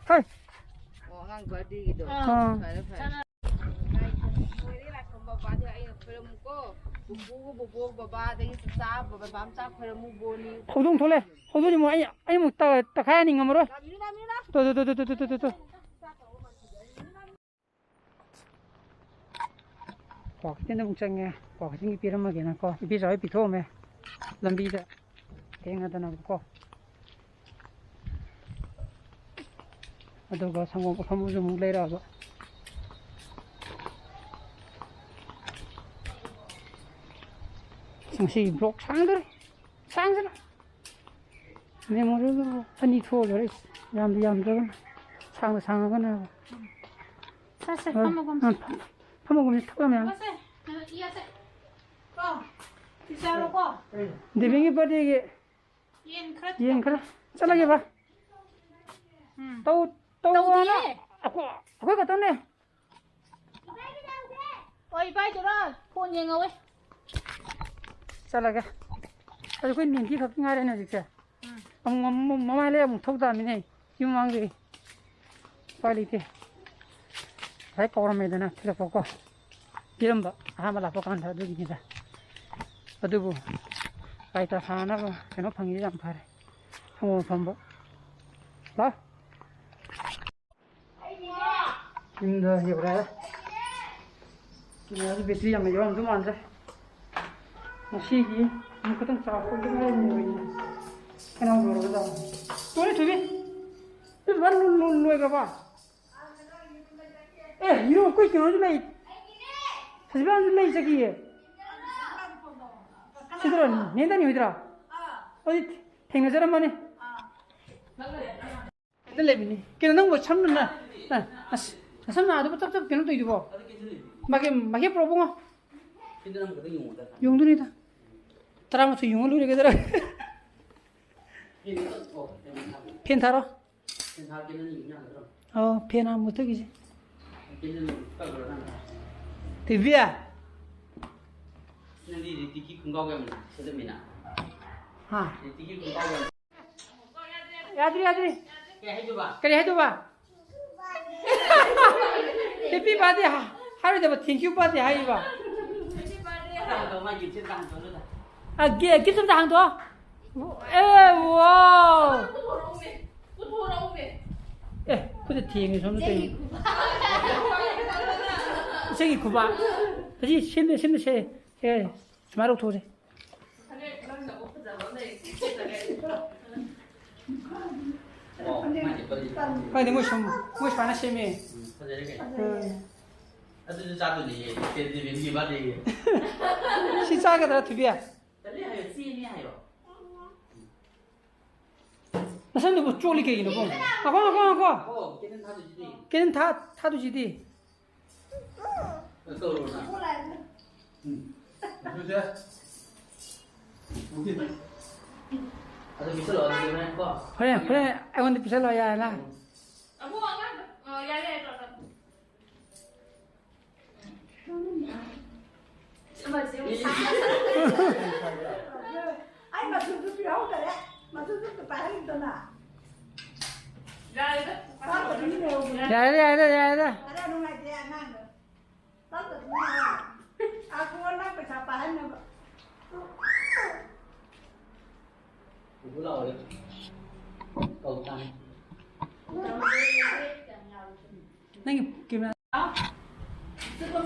ꯍꯩ! ꯑꯣ, ꯑꯉꯥꯡ ꯕꯥꯔꯗꯦꯒꯤꯗꯣ꯫ ꯑꯥ꯫ ꯐꯔꯦ, ꯐꯔꯦ꯫ ꯂꯥꯏ ꯈꯨꯔꯨꯝꯕ ꯕꯕꯥꯗꯤ ꯑꯩꯅ ꯈꯣꯏꯔꯝꯃꯨꯀꯣ꯫ ꯄꯨꯄꯨꯒ ꯕꯣꯕꯣꯛ ꯕꯕꯥꯗꯒꯤ ꯆꯥ ꯕꯕꯥ ꯃꯆꯥ ꯈꯣꯏꯔꯝꯃꯨ ꯕꯣꯅꯤ꯫ ꯍꯧꯗꯣꯡ ꯊꯣꯛꯂꯛꯑꯦ꯫ ꯍꯧꯗꯣꯡꯁꯤ ꯑꯃꯨꯛ ꯑꯩ, ꯑꯩ ꯑꯃꯨꯛ ꯇ-, ꯇꯛꯈꯥꯏ ꯍꯥꯟꯅꯤ ꯉꯝꯃꯔꯣꯏ꯫ ꯂꯥꯛꯃꯤꯅꯨ, ꯂꯥꯛꯃꯤꯅꯨ, ꯂꯥꯛ꯫ ꯇꯣ, ꯇꯣ, ꯇꯣ꯫ ꯀ꯭ꯋꯥ ꯀꯩꯊꯦꯜꯗ ꯑꯃꯨꯛ ꯆꯪꯉꯦ꯫ ꯀ꯭ꯋꯥ ꯀꯩꯊꯦꯜꯒꯤ ꯄꯤꯔꯝꯃꯒꯦꯅꯀꯣ꯫ ꯏꯄꯦꯆꯥ ꯍꯣꯏ ꯄꯤꯊꯣꯛꯑꯝꯃꯦ꯫ ꯂꯝꯕꯤꯗ ꯊꯦꯡꯅꯗꯅꯕꯀꯣ꯫ ꯑꯗꯨꯒ ꯁꯪꯒꯣꯝ ꯑꯐꯝꯕꯁꯨ ꯑꯃꯨꯛ ꯂꯩꯔꯛꯑꯕ꯫ ꯉꯁꯤꯒꯤ vlog ꯁꯥꯡꯗꯣꯔꯤ꯫ ꯁꯥꯡꯁꯅꯨ꯫ Memorial ꯑꯅꯤ ꯊꯣꯛꯑ ꯂꯣꯏꯔꯦ꯫ ꯌꯥꯝꯗꯤ ꯌꯥꯝꯗ꯭ꯔꯒꯅ꯫ ꯁꯥꯡꯅ ꯁꯥꯡꯉꯒꯅ꯫ ꯁꯦ, ꯁꯦ, ꯍꯣꯏ꯫ ꯐꯝꯃꯣ, ꯐꯝꯃꯣ꯫ ꯑ, ꯐꯝ-, ꯐꯝꯃꯣ, ꯐꯝꯃꯣ, ꯊꯕꯛ ꯌꯥꯝ ꯌꯥꯝꯃꯦ꯫ ꯐꯝꯃꯣꯁꯦ꯫ ꯑ, ꯏꯌꯥꯁꯦ꯫ ꯀꯣ, ꯁꯤ ꯆꯥꯔꯣꯀꯣ꯫ ꯗꯦꯕꯤꯟꯒꯤ birthdayꯒꯤ ꯌꯦꯟ ꯈꯔ ꯌꯦꯟ ꯈꯔ꯫ ꯆꯠꯂꯒꯦ ꯕꯥ꯫ ꯎꯝ꯫ ꯇꯧ-, ꯇꯧ ꯇꯧꯗꯤꯌꯦ꯫ ꯍꯥꯏꯅ꯫ ꯑꯩꯈꯣꯏ, ꯑꯩꯈꯣꯏ ꯈꯛꯇꯪꯅꯦ꯫ ꯍꯣꯏ, ꯏꯕꯥꯏꯗꯨꯔꯣ? ꯐꯣꯟ ꯌꯦꯡꯍꯧꯋꯦ꯫ ꯆꯠꯂꯒꯦ꯫ ꯑꯗꯨ ꯑꯩꯈꯣꯏ ꯅꯦꯟꯊꯤ ꯈꯛꯇ ꯉꯥꯏꯔꯦꯅꯦ ꯍꯧꯖꯤꯛꯁꯦ꯫ ꯎꯝ꯫ ꯑꯃꯨꯛ, ꯑꯃꯨꯛ ꯃꯃꯥꯡ ꯂꯩ ꯑꯃꯨꯛ ꯊꯣꯛ ꯇꯥꯃꯤꯅꯦ꯫ ꯌꯨꯝ ꯃꯃꯥꯡꯗꯒꯤ꯫ ꯎꯄꯥꯏ ꯂꯩꯇꯦ꯫ ꯉꯁꯥꯏ ꯀꯧꯔꯝꯃꯦꯗꯅ ꯊꯤꯜꯂꯛꯄꯀꯣ꯫ ꯄꯤꯔꯝꯕ ꯑꯍꯥꯟꯕ ꯂꯥꯛꯄ ꯀꯥꯟꯗ ꯑꯗꯨꯒꯤꯅꯤꯗ꯫ ꯑꯗꯨꯕꯨ ꯒꯥꯔꯤ ꯇ ꯊꯥꯅꯕ ꯀꯩꯅꯣ ꯐꯪꯉꯤꯁꯦ ꯌꯥꯝ ꯐꯔꯦ꯫ ꯁꯪꯒꯣꯝ ꯑꯐꯝꯕ꯫ ꯂꯥꯎ꯫ ꯌꯨꯝꯗ ꯌꯧꯔꯦ꯫ ꯌꯧꯔꯦ, ꯕꯦꯇ꯭ꯔꯤ ꯌꯥꯝꯅ ꯌꯥꯎꯔꯝꯗꯧ ꯃꯥꯟꯗ꯭ꯔꯦ꯫ ꯉꯁꯤꯒꯤ ꯑꯃꯨꯛ ꯈꯛꯇꯪ ꯆꯥꯎꯔꯛꯄꯒꯤ ꯉꯥꯏꯔꯤꯅꯦ꯫ ꯀꯩꯅꯣ ꯂꯣꯏꯔꯒ ꯆꯥꯎ꯫ ꯇꯣꯏꯅ ꯊꯨꯕꯤ꯫ ꯏꯃꯥ, ꯂꯣꯏ-, ꯂꯣꯏ-, ꯂꯣꯏꯈ꯭ꯔꯕ? ꯑꯦ, ꯌꯦꯔꯨꯝ ꯑꯩꯈꯣꯏ ꯀꯩꯅꯣꯁꯨ ꯂꯩ꯫ ꯁꯖꯤꯕꯥꯟꯁꯨ ꯂꯩ ꯆꯠꯈꯤꯌꯦ꯫ ꯁꯤꯗꯔꯣ? ꯅꯦꯟꯗꯅꯤ ꯍꯣꯏꯗꯔꯣ? ꯑꯗꯨꯗꯤ ꯊꯦꯡꯅꯖꯔꯝꯃꯅꯤ꯫ ꯀꯩꯅꯣ ꯂꯩꯕꯅꯤ꯫ ꯀꯩꯅꯣ ꯅꯪꯕꯨ ꯁꯝꯅ ꯅ-, ꯅ-, ꯑꯁ, ꯅꯁꯝ ꯅꯥꯗꯨꯕꯨ ꯇꯞ ꯇꯞ ꯀꯩꯅꯣ ꯇꯧꯔꯤꯗꯨꯕꯣ? ꯃꯥꯒꯤ, ꯃꯥꯒꯤ ꯄꯨꯔꯛꯑꯣ ꯏꯕꯨꯡꯉꯣ꯫ ꯌꯣꯡꯗꯣꯏꯅꯤꯗ꯫ ꯇꯔꯥꯃꯥꯊꯣꯏ ꯌꯣꯡꯉ ꯂꯣꯏꯔꯦ ꯀꯩꯗꯧꯔꯒꯦ? ꯐꯦꯟ ꯊꯥꯔꯣ꯫ ꯑꯣ, ꯐꯦꯟ ꯍꯥꯟꯅ ꯃꯨꯊꯠꯈꯤꯁꯦ꯫ ꯀꯦꯟꯗꯜ ꯀꯛꯈ꯭ꯔꯣ ꯅꯪ꯫ ꯊꯣꯏꯕꯤ꯫ ꯅꯪꯗꯤ ꯔꯤꯇꯤꯛꯀꯤ ꯈꯣꯡꯒ꯭ꯔꯥꯎ ꯌꯥꯝ ꯁꯦꯠꯂꯝꯃꯤꯅ꯫ ꯍꯥ? ꯔꯤꯇꯤꯛꯀꯤ ꯈꯣꯡꯒ꯭ꯔꯥꯎ ꯌꯥꯝ ꯌꯥꯗ꯭ꯔꯤ, ꯌꯥꯗ꯭ꯔꯤ꯫ ꯀꯩ ꯍꯥꯏꯗꯣꯏꯕ? ꯀꯔꯤ ꯍꯥꯏꯗꯣꯏꯕ? Happy birthday ꯍꯥ-, ꯍꯥꯏꯔꯣꯏꯗꯕ, thank you birthday ꯍꯥꯏꯔꯤꯕ꯫ ꯑꯗꯣ ꯃꯥꯒꯤ ꯆꯦ ꯇꯥꯡ ꯇꯧꯔꯣꯗ꯫ ꯑ, ꯒꯤ-, gift ꯑꯝꯇ ꯍꯥꯡꯗꯣꯛꯑꯣ꯫ ꯑꯦ, wow꯫ ꯄꯨꯊꯣꯔꯛꯎꯃꯦ꯫ ꯄꯨꯊꯣꯔꯛꯎꯃꯦ꯫ ꯑꯦ, ꯈꯨꯠꯇ ꯊꯦꯡꯉꯦ ꯁꯣꯝꯗ ꯀꯩꯅꯣ꯫ ꯏꯆꯦꯒꯤ ꯈꯨꯕꯥꯛ꯫ ꯏꯆꯦꯒꯤ ꯈꯨꯕꯥꯛ꯫ ꯐꯖꯤ ꯁꯦꯝꯗꯦ, ꯁꯦꯝꯗꯦ, ꯁꯦ-, ꯁꯦ-, ꯁꯨꯃꯥꯏꯅ ꯂꯧꯊꯣꯛꯁꯦ꯫ ꯐꯅꯦꯛ ꯅꯪꯅ ꯑꯃꯨꯛ ꯐꯖꯕ ꯑꯃ ꯂꯩꯔꯤꯁꯦ꯫ ꯑꯣ, ꯃꯥꯏꯁꯦ ꯄꯜꯂꯤ꯫ ꯈꯪꯗꯦ, ꯃꯣꯏ ꯁꯨꯝ, ꯃꯣꯏ ꯁꯨꯃꯥꯏꯅ ꯁꯦꯝꯃꯦ꯫ ꯎꯝ, ꯐꯖꯔꯦ ꯀꯩꯅꯣ꯫ ꯎꯝ꯫ ꯑꯗꯨꯁꯨ ꯆꯥꯗꯣꯏꯅꯦ, ꯇꯦꯟ ꯗꯦꯕꯤꯟꯒꯤ ꯕꯥꯔꯗꯦꯒꯤ꯫ ꯁꯤ ꯆꯥꯒꯗ꯭ꯔꯥ, ꯊꯣꯏꯕꯤ? ꯇꯜꯂꯦ ꯍꯥꯏꯌꯣ, ꯆꯦꯅꯤ ꯍꯥꯏꯌꯣ꯫ ꯅꯁꯝꯗꯨꯕꯨ ꯆꯣꯠꯂꯤ ꯀꯩꯒꯤꯅꯣ, ꯀꯣ? ꯉꯥꯏꯈꯣ, ꯉꯥꯏꯈꯣ, ꯉꯥꯏꯈꯣ꯫ ꯑꯣ, ꯀꯦꯟꯗꯜ ꯊꯥꯗꯣꯏꯁꯤꯗꯤ꯫ ꯀꯦꯟꯗꯜ ꯊꯥ-, ꯊꯥꯗꯣꯏꯁꯤꯗꯤ꯫ ꯀꯩꯅꯣ ꯇꯧꯔꯣ ꯅꯪ꯫ ꯎꯝ꯫ ꯑꯗꯨꯗꯤ꯫ ꯑꯣꯀꯦ꯫ ꯑꯗꯨ ꯄꯤꯁꯜꯂꯛꯑꯣ, ꯑꯗꯨꯗꯤ ꯍꯣꯔꯦꯟ ꯀꯣ꯫ ꯍꯣꯔꯦꯟ, ꯍꯣꯔꯦꯟ ꯑꯩꯉꯣꯟꯗ ꯄꯤꯁꯜꯂꯛꯑꯣ, ꯌꯥꯔꯦꯅ꯫ ꯑꯃꯨꯛ ꯑꯉꯥꯡ, ꯑ, ꯌꯥꯔꯦ, ꯌꯥꯔꯦ, ꯇꯧꯔꯣ, ꯇꯧꯔꯣ꯫ ꯑꯩ ꯃꯆꯨꯗꯨ ꯄꯤꯍꯧꯗꯔꯦ꯫ ꯃꯆꯨꯗꯨ ꯑꯝꯇ ꯄꯥꯏꯍꯜꯂꯨꯗꯅ꯫ ꯌꯥꯔꯦꯗ꯫ ꯌꯥꯔꯦꯗ, ꯌꯥꯔꯦꯗ, ꯌꯥꯔꯦꯗ꯫ ꯈꯔ ꯅꯨꯡꯉꯥꯏꯇꯦ ꯑꯉꯥꯡꯗꯣ꯫ ꯑ, ꯀꯣꯟꯅ ꯄꯩꯁꯥ ꯄꯥꯏꯍꯟꯅꯕ꯫ ꯄꯨꯄꯨ ꯂꯥꯛꯑꯣꯌꯦ꯫ ꯀꯧ ꯇꯥꯅꯤ꯫ ꯅꯪꯒꯤ camera꯫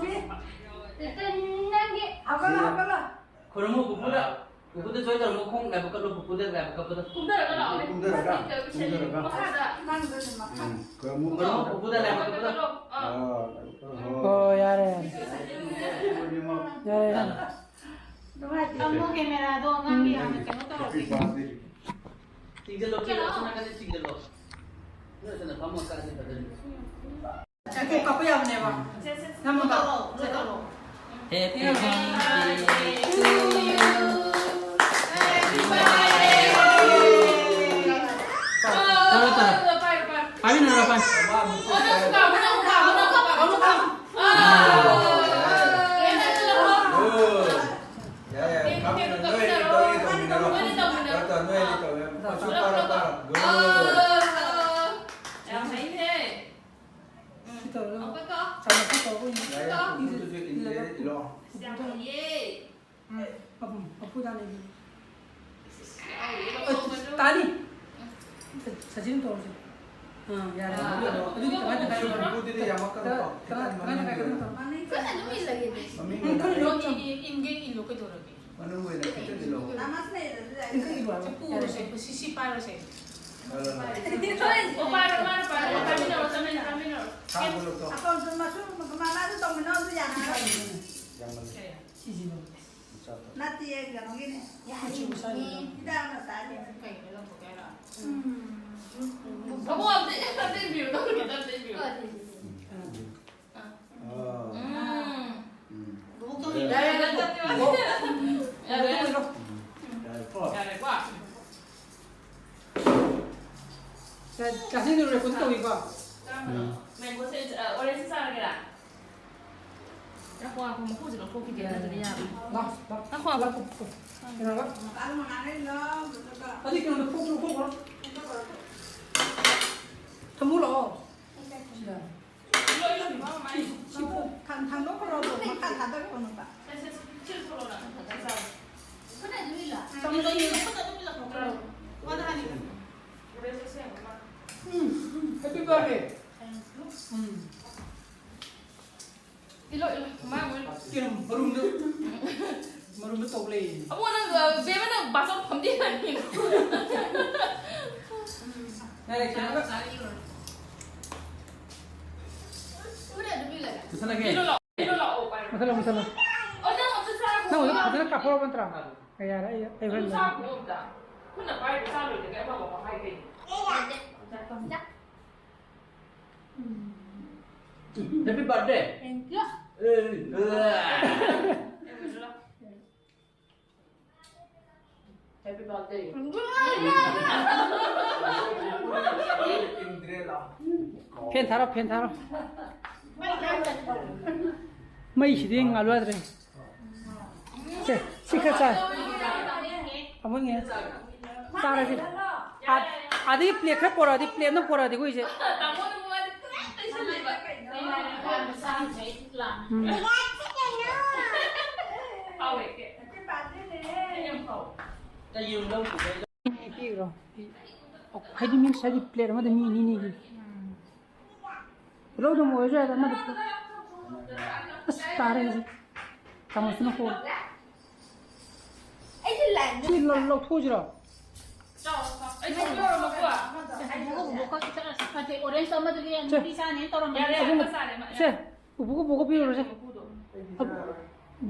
ꯅꯪꯒꯤ ꯍꯧꯒꯠꯂꯣ, ꯍꯧꯒꯠꯂꯣ꯫ ꯈꯨꯔꯨꯝꯃꯨ ꯄꯨꯄꯨꯗ꯫ ꯄꯨꯄꯨꯗ ꯁꯣꯏꯗꯅ ꯃꯈꯣꯡ ꯂꯥꯏꯕꯛ ꯀꯠꯂꯣ, ꯄꯨꯄꯨꯗ ꯂꯥꯏꯕꯛ ꯀꯠꯄꯗ꯫ ꯀꯨꯝꯊꯔꯒ ꯂꯥꯛꯑꯣꯅꯦ꯫ ꯀꯨꯝꯊꯔꯒ, ꯀꯨꯝꯊꯔꯒ꯫ ꯃꯈꯥꯗ꯫ ꯎꯝ, ꯈꯨꯔꯨꯝꯃꯨ, ꯈꯨꯔꯨꯝꯃꯨ꯫ ꯈꯨꯔꯨꯝꯃꯨ ꯄꯨꯄꯨꯗ ꯂꯥꯏꯕꯛ ꯀꯠꯄꯗ꯫ ꯑꯥ꯫ ꯑꯣ, ꯌꯥꯔꯦ, ꯌꯥꯔꯦ꯫ ꯌꯥꯔꯦ, ꯌꯥꯔꯦ꯫ ꯅꯨꯡꯉꯥꯏꯇꯦ꯫ ꯊꯝꯃꯣ cameraꯗꯣ, ꯑꯉꯥꯡꯒꯤ ꯍꯥꯟꯅ ꯀꯩꯅꯣ ꯇꯧꯔꯒꯦ꯫ ꯆꯤꯡꯁꯤꯜꯂꯣ, ꯆꯤꯡꯁꯤꯜꯂꯣ, ꯑꯁꯣꯝ ꯅꯥꯀꯟꯗ ꯆꯤꯡꯁꯤꯜꯂꯣ꯫ ꯅꯣꯏ ꯑꯁꯣꯝꯗ ꯐꯝꯃ ꯀꯛꯑꯗꯤ ꯐꯖꯅꯤ꯫ ꯀꯥꯞꯄ ꯌꯥꯕꯅꯦꯕ꯫ ꯅꯝꯃꯒ꯫ Happy birthday to you. ꯇꯧꯔꯣ, ꯇꯧꯔꯣ꯫ ꯄꯥꯏꯃꯤꯟꯅꯔꯣ, ꯄꯥꯏ꯫ ꯑꯥ꯫ ꯇꯥꯅꯤ꯫ ꯁ-, ꯁ-, ꯁ-, ꯇꯥꯅꯤ꯫ ꯁ-, ꯁꯆꯤꯟ ꯇꯧꯔꯁꯤ꯫ ꯑꯥ, ꯌꯥꯔꯦ꯫ ꯑꯥ꯫ ꯑꯗꯨꯗꯤ ꯀꯃꯥꯏꯅ ꯇꯧꯒꯥꯏꯗꯣꯏꯅꯣ? ꯁꯦꯝꯄꯨꯗꯨꯗꯤ ꯌꯥꯝꯃꯛꯀꯅꯨꯀꯣ꯫ ꯀꯃꯥꯏ-, ꯈꯤꯇꯪ ꯀꯃꯥꯏꯅ ꯇꯧꯒꯥꯏꯗꯣꯏꯅꯣ? ꯃꯅꯤꯡ ꯈꯔ ꯑꯗꯨꯝ ꯏꯜꯂꯒꯦ꯫ ꯃꯃꯤꯡ ꯈꯔ ꯑꯣꯏꯅ ꯏꯜꯂꯣ꯫ ꯏꯟꯒꯦ ꯏꯜꯂꯣ ꯀꯩꯗꯧꯔꯒꯦ? ꯃꯅꯨꯡ ꯑꯣꯏꯅ ꯈꯤꯇꯪ ꯏꯜꯂꯣ꯫ ꯅꯃꯥꯖ ꯂꯩꯔꯁꯨ ꯌꯥꯏ꯫ ꯈꯤꯇꯪ ꯏꯜꯂꯣ ꯍꯥꯏꯕ꯫ ꯁꯤ ꯄꯨꯔꯁꯦ, ꯌꯥꯔꯦ꯫ ꯁꯤ, ꯁꯤ ꯄꯥꯏꯔꯣꯁꯦ꯫ ꯍꯣꯏ, ꯍꯣꯏ, ꯍꯣꯏ꯫ ꯑꯣ, ꯄꯥꯏꯔꯣ, ꯃꯥꯅ ꯄꯥꯏꯔꯣ, ꯄꯥꯏꯃꯤꯟꯅꯔꯣ, ꯆꯠꯃꯤꯟꯅꯔꯣ, ꯆꯠꯃꯤꯟꯅꯔꯣ꯫ ꯁꯥꯡꯕ ꯂꯧꯊꯣꯛ꯫ ꯑꯀꯣꯟꯁꯨ ꯃꯁꯨ ꯃꯥꯅꯁꯨ ꯇꯧꯃꯤꯟꯅꯧ, ꯑꯗꯨ ꯌꯥꯅꯔꯣꯏ꯫ ꯌꯥꯝꯃꯜꯂꯦ꯫ ꯀꯌꯥ? ꯁꯤꯁꯤꯅ꯫ ꯃꯆꯥꯗꯣ꯫ ꯅꯠꯇꯦ, ꯀꯩꯅꯣꯒꯤꯅꯦ꯫ ꯃꯆꯨ ꯃꯆꯥꯒꯤꯗꯣ꯫ ꯍꯤꯗꯥꯛ ꯃꯆꯥꯒꯤ꯫ ꯀꯩꯅꯣ ꯂꯧꯊꯣꯛꯀꯦ ꯍꯥꯏꯔꯣ? ꯎꯝ꯫ ꯑꯕꯣꯛ ꯑꯝꯇ, ꯑꯝꯇ ꯏꯟꯕꯤꯌꯨ, ꯅꯪꯒꯤꯗꯣ ꯑꯝꯇ ꯏꯟꯕꯤꯌꯨ꯫ ꯍꯣꯏ꯫ ꯑꯥ꯫ ꯑꯥ꯫ ꯎꯝ꯫ ꯎꯝ꯫ ꯌꯥꯔꯦ, ꯌꯥꯔꯦ, ꯌꯥꯔꯦ꯫ ꯌꯥꯔꯦꯀꯣ? ꯆꯥ-, ꯆꯥꯁꯤꯟꯗꯣꯏꯔꯣ? ꯔꯦꯀꯣꯔꯗ ꯇꯧꯏꯀꯣ? ꯎꯝ꯫ ꯃꯦꯡꯒꯣꯁꯦ, ꯑ, ꯑꯣꯔꯦꯟꯖ ꯆꯥꯔꯒꯦꯔꯥ? ꯉꯥꯏꯈꯣ, ꯉꯥꯏꯈꯣ, ꯃꯀꯨꯁꯦ ꯂꯧꯊꯣꯛꯈꯤꯒꯦ, ꯅꯠꯇ꯭ꯔꯗꯤ ꯌꯥꯔꯣꯏ꯫ ꯂꯥꯎ, ꯂꯥꯎ꯫ ꯉꯥꯏꯈꯣ, ꯉꯥꯏꯈꯣ꯫ ꯂꯥꯎ, ꯂꯥꯎ꯫ ꯀꯩꯅꯣꯒ? ꯑꯗꯨ ꯀꯩꯅꯣꯗꯣ ꯐꯣꯛ ꯂꯧꯊꯣꯛꯈ꯭ꯔꯣ꯫ ꯊꯝꯃꯨ ꯂꯥꯛꯑꯣ꯫ ꯁꯤꯗ꯫ ꯁꯤ, ꯁꯤ ꯐꯣꯛ꯫ ꯊꯥꯡ-, ꯊꯥꯡꯗꯣꯛꯈ꯭ꯔꯣ ꯑꯗꯣ, ꯃꯈꯥ ꯊꯥꯗꯔꯛꯀꯅꯣꯕ꯫ ꯆꯥꯃꯁ ꯑꯅꯤ꯫ ꯎꯝ, ꯎꯝ, happy birthday꯫ ꯎꯝ꯫ ꯏꯜꯂꯣ, ꯏꯜꯂꯣ, ꯃꯥ ꯑꯃꯨꯛ ꯏꯜꯂꯣ꯫ ꯀꯩꯅꯣ, ꯃꯔꯨꯝꯗꯣ, ꯃꯔꯨꯝꯗꯣ ꯇꯧ ꯂꯩ꯫ ꯑꯕꯣ, ꯅꯪ, ꯑ, ꯕꯦꯝꯃ, ꯅꯪ ꯕꯥꯆꯧ ꯐꯝꯗꯦ ꯍꯥꯏꯕꯅꯤꯅ꯫ ꯌꯥꯔꯦ, ꯀꯩꯅꯣꯒ꯫ ꯎꯔꯦ, ꯑꯗꯨꯝ ꯏꯜꯂꯒꯦ꯫ ꯃꯨꯊꯠꯂꯒꯦ꯫ ꯏꯜꯂꯣ ꯂꯥꯛꯑꯣ, ꯏꯜꯂꯣ ꯂꯥꯛꯑꯣ, ꯄꯥꯏꯔꯣ꯫ ꯃꯨꯊꯠꯂꯣ, ꯃꯨꯊꯠꯂꯣ꯫ ꯑꯣ, ꯅꯪ ꯑꯝꯇ ꯆꯥꯔꯣ꯫ ꯅꯪ ꯐꯖꯅ ꯀꯥꯞꯊꯣꯛꯑꯣ ꯅꯠꯇ꯭ꯔꯥ? ꯌꯥꯔꯦ, ꯑꯩ, ꯑꯩ ꯑꯗꯨ ꯍꯣꯔꯦꯟ ꯆꯥꯛ ꯂꯧꯒꯦ꯫ ꯄꯨꯔꯛꯑꯣ ꯑꯝꯇ꯫ ꯈꯨꯠꯅ ꯄꯥꯏꯔꯒ ꯆꯥ ꯂꯣꯏꯔꯒ ꯑꯃ ꯑꯃ ꯍꯥꯏꯗꯣꯏꯅꯦ꯫ Happy birthday. Thank you. Happy birthday. ꯐꯦꯟ ꯊꯥꯔꯣ, ꯐꯦꯟ ꯊꯥꯔꯣ꯫ ꯃꯩꯁꯤꯗꯤ ꯉꯥꯜꯂꯨ ꯌꯥꯗ꯭ꯔꯦ꯫ ꯁꯦ, ꯁꯤ ꯈꯔ ꯆꯥ-, ꯑꯃꯨꯛ ꯌꯦꯡꯉꯦ꯫ ꯆꯥꯔꯁꯤ꯫ ꯑꯥ, ꯑꯗꯒꯤ ꯄ꯭ꯂꯦꯠ ꯈꯔ ꯄꯣꯔꯛꯑꯗꯤ, ꯄ꯭ꯂꯦꯠ ꯑꯃ ꯄꯣꯔꯛꯑꯗꯤ ꯑꯩꯈꯣꯏꯁꯦ꯫ ꯎꯝ꯫ ꯄꯤꯈ꯭ꯔꯣ꯫ ꯍꯥꯏꯗꯤ, ꯃꯤꯟꯁ ꯍꯥꯏꯗꯤ, ꯄ꯭ꯂꯦꯠ ꯑꯃꯗ ꯃꯤ ꯑꯅꯤ ꯑꯅꯤꯒꯤ꯫ ꯂꯧꯗ ꯑꯃ ꯑꯣꯏꯔꯁꯨ ꯌꯥꯏꯗ, ꯑꯃꯗ ꯄꯨꯂꯞ꯫ ꯑꯁ, ꯇꯥꯔꯦ ꯍꯧꯖꯤꯛ꯫ ꯆꯥꯃꯁꯇꯨꯅ ꯀꯣ꯫ ꯁꯤ ꯂꯧ-, ꯂꯧꯊꯣꯛꯑꯁꯤꯔꯣ? ꯑꯣꯔꯦꯟꯖ ꯑꯃꯗꯨꯗꯤ ꯁꯦ꯫ ꯅꯨꯄꯤ ꯆꯥꯅꯦꯅ ꯇꯧꯔꯝꯕꯅꯦ꯫ ꯌꯥꯔꯦ, ꯌꯥꯔꯦ, ꯆꯥꯔꯦ, ꯃꯥ꯫ ꯁꯦ, ꯎꯄꯨꯒ ꯕꯣꯛꯀ ꯄꯤꯔꯨꯔꯣꯁꯦ꯫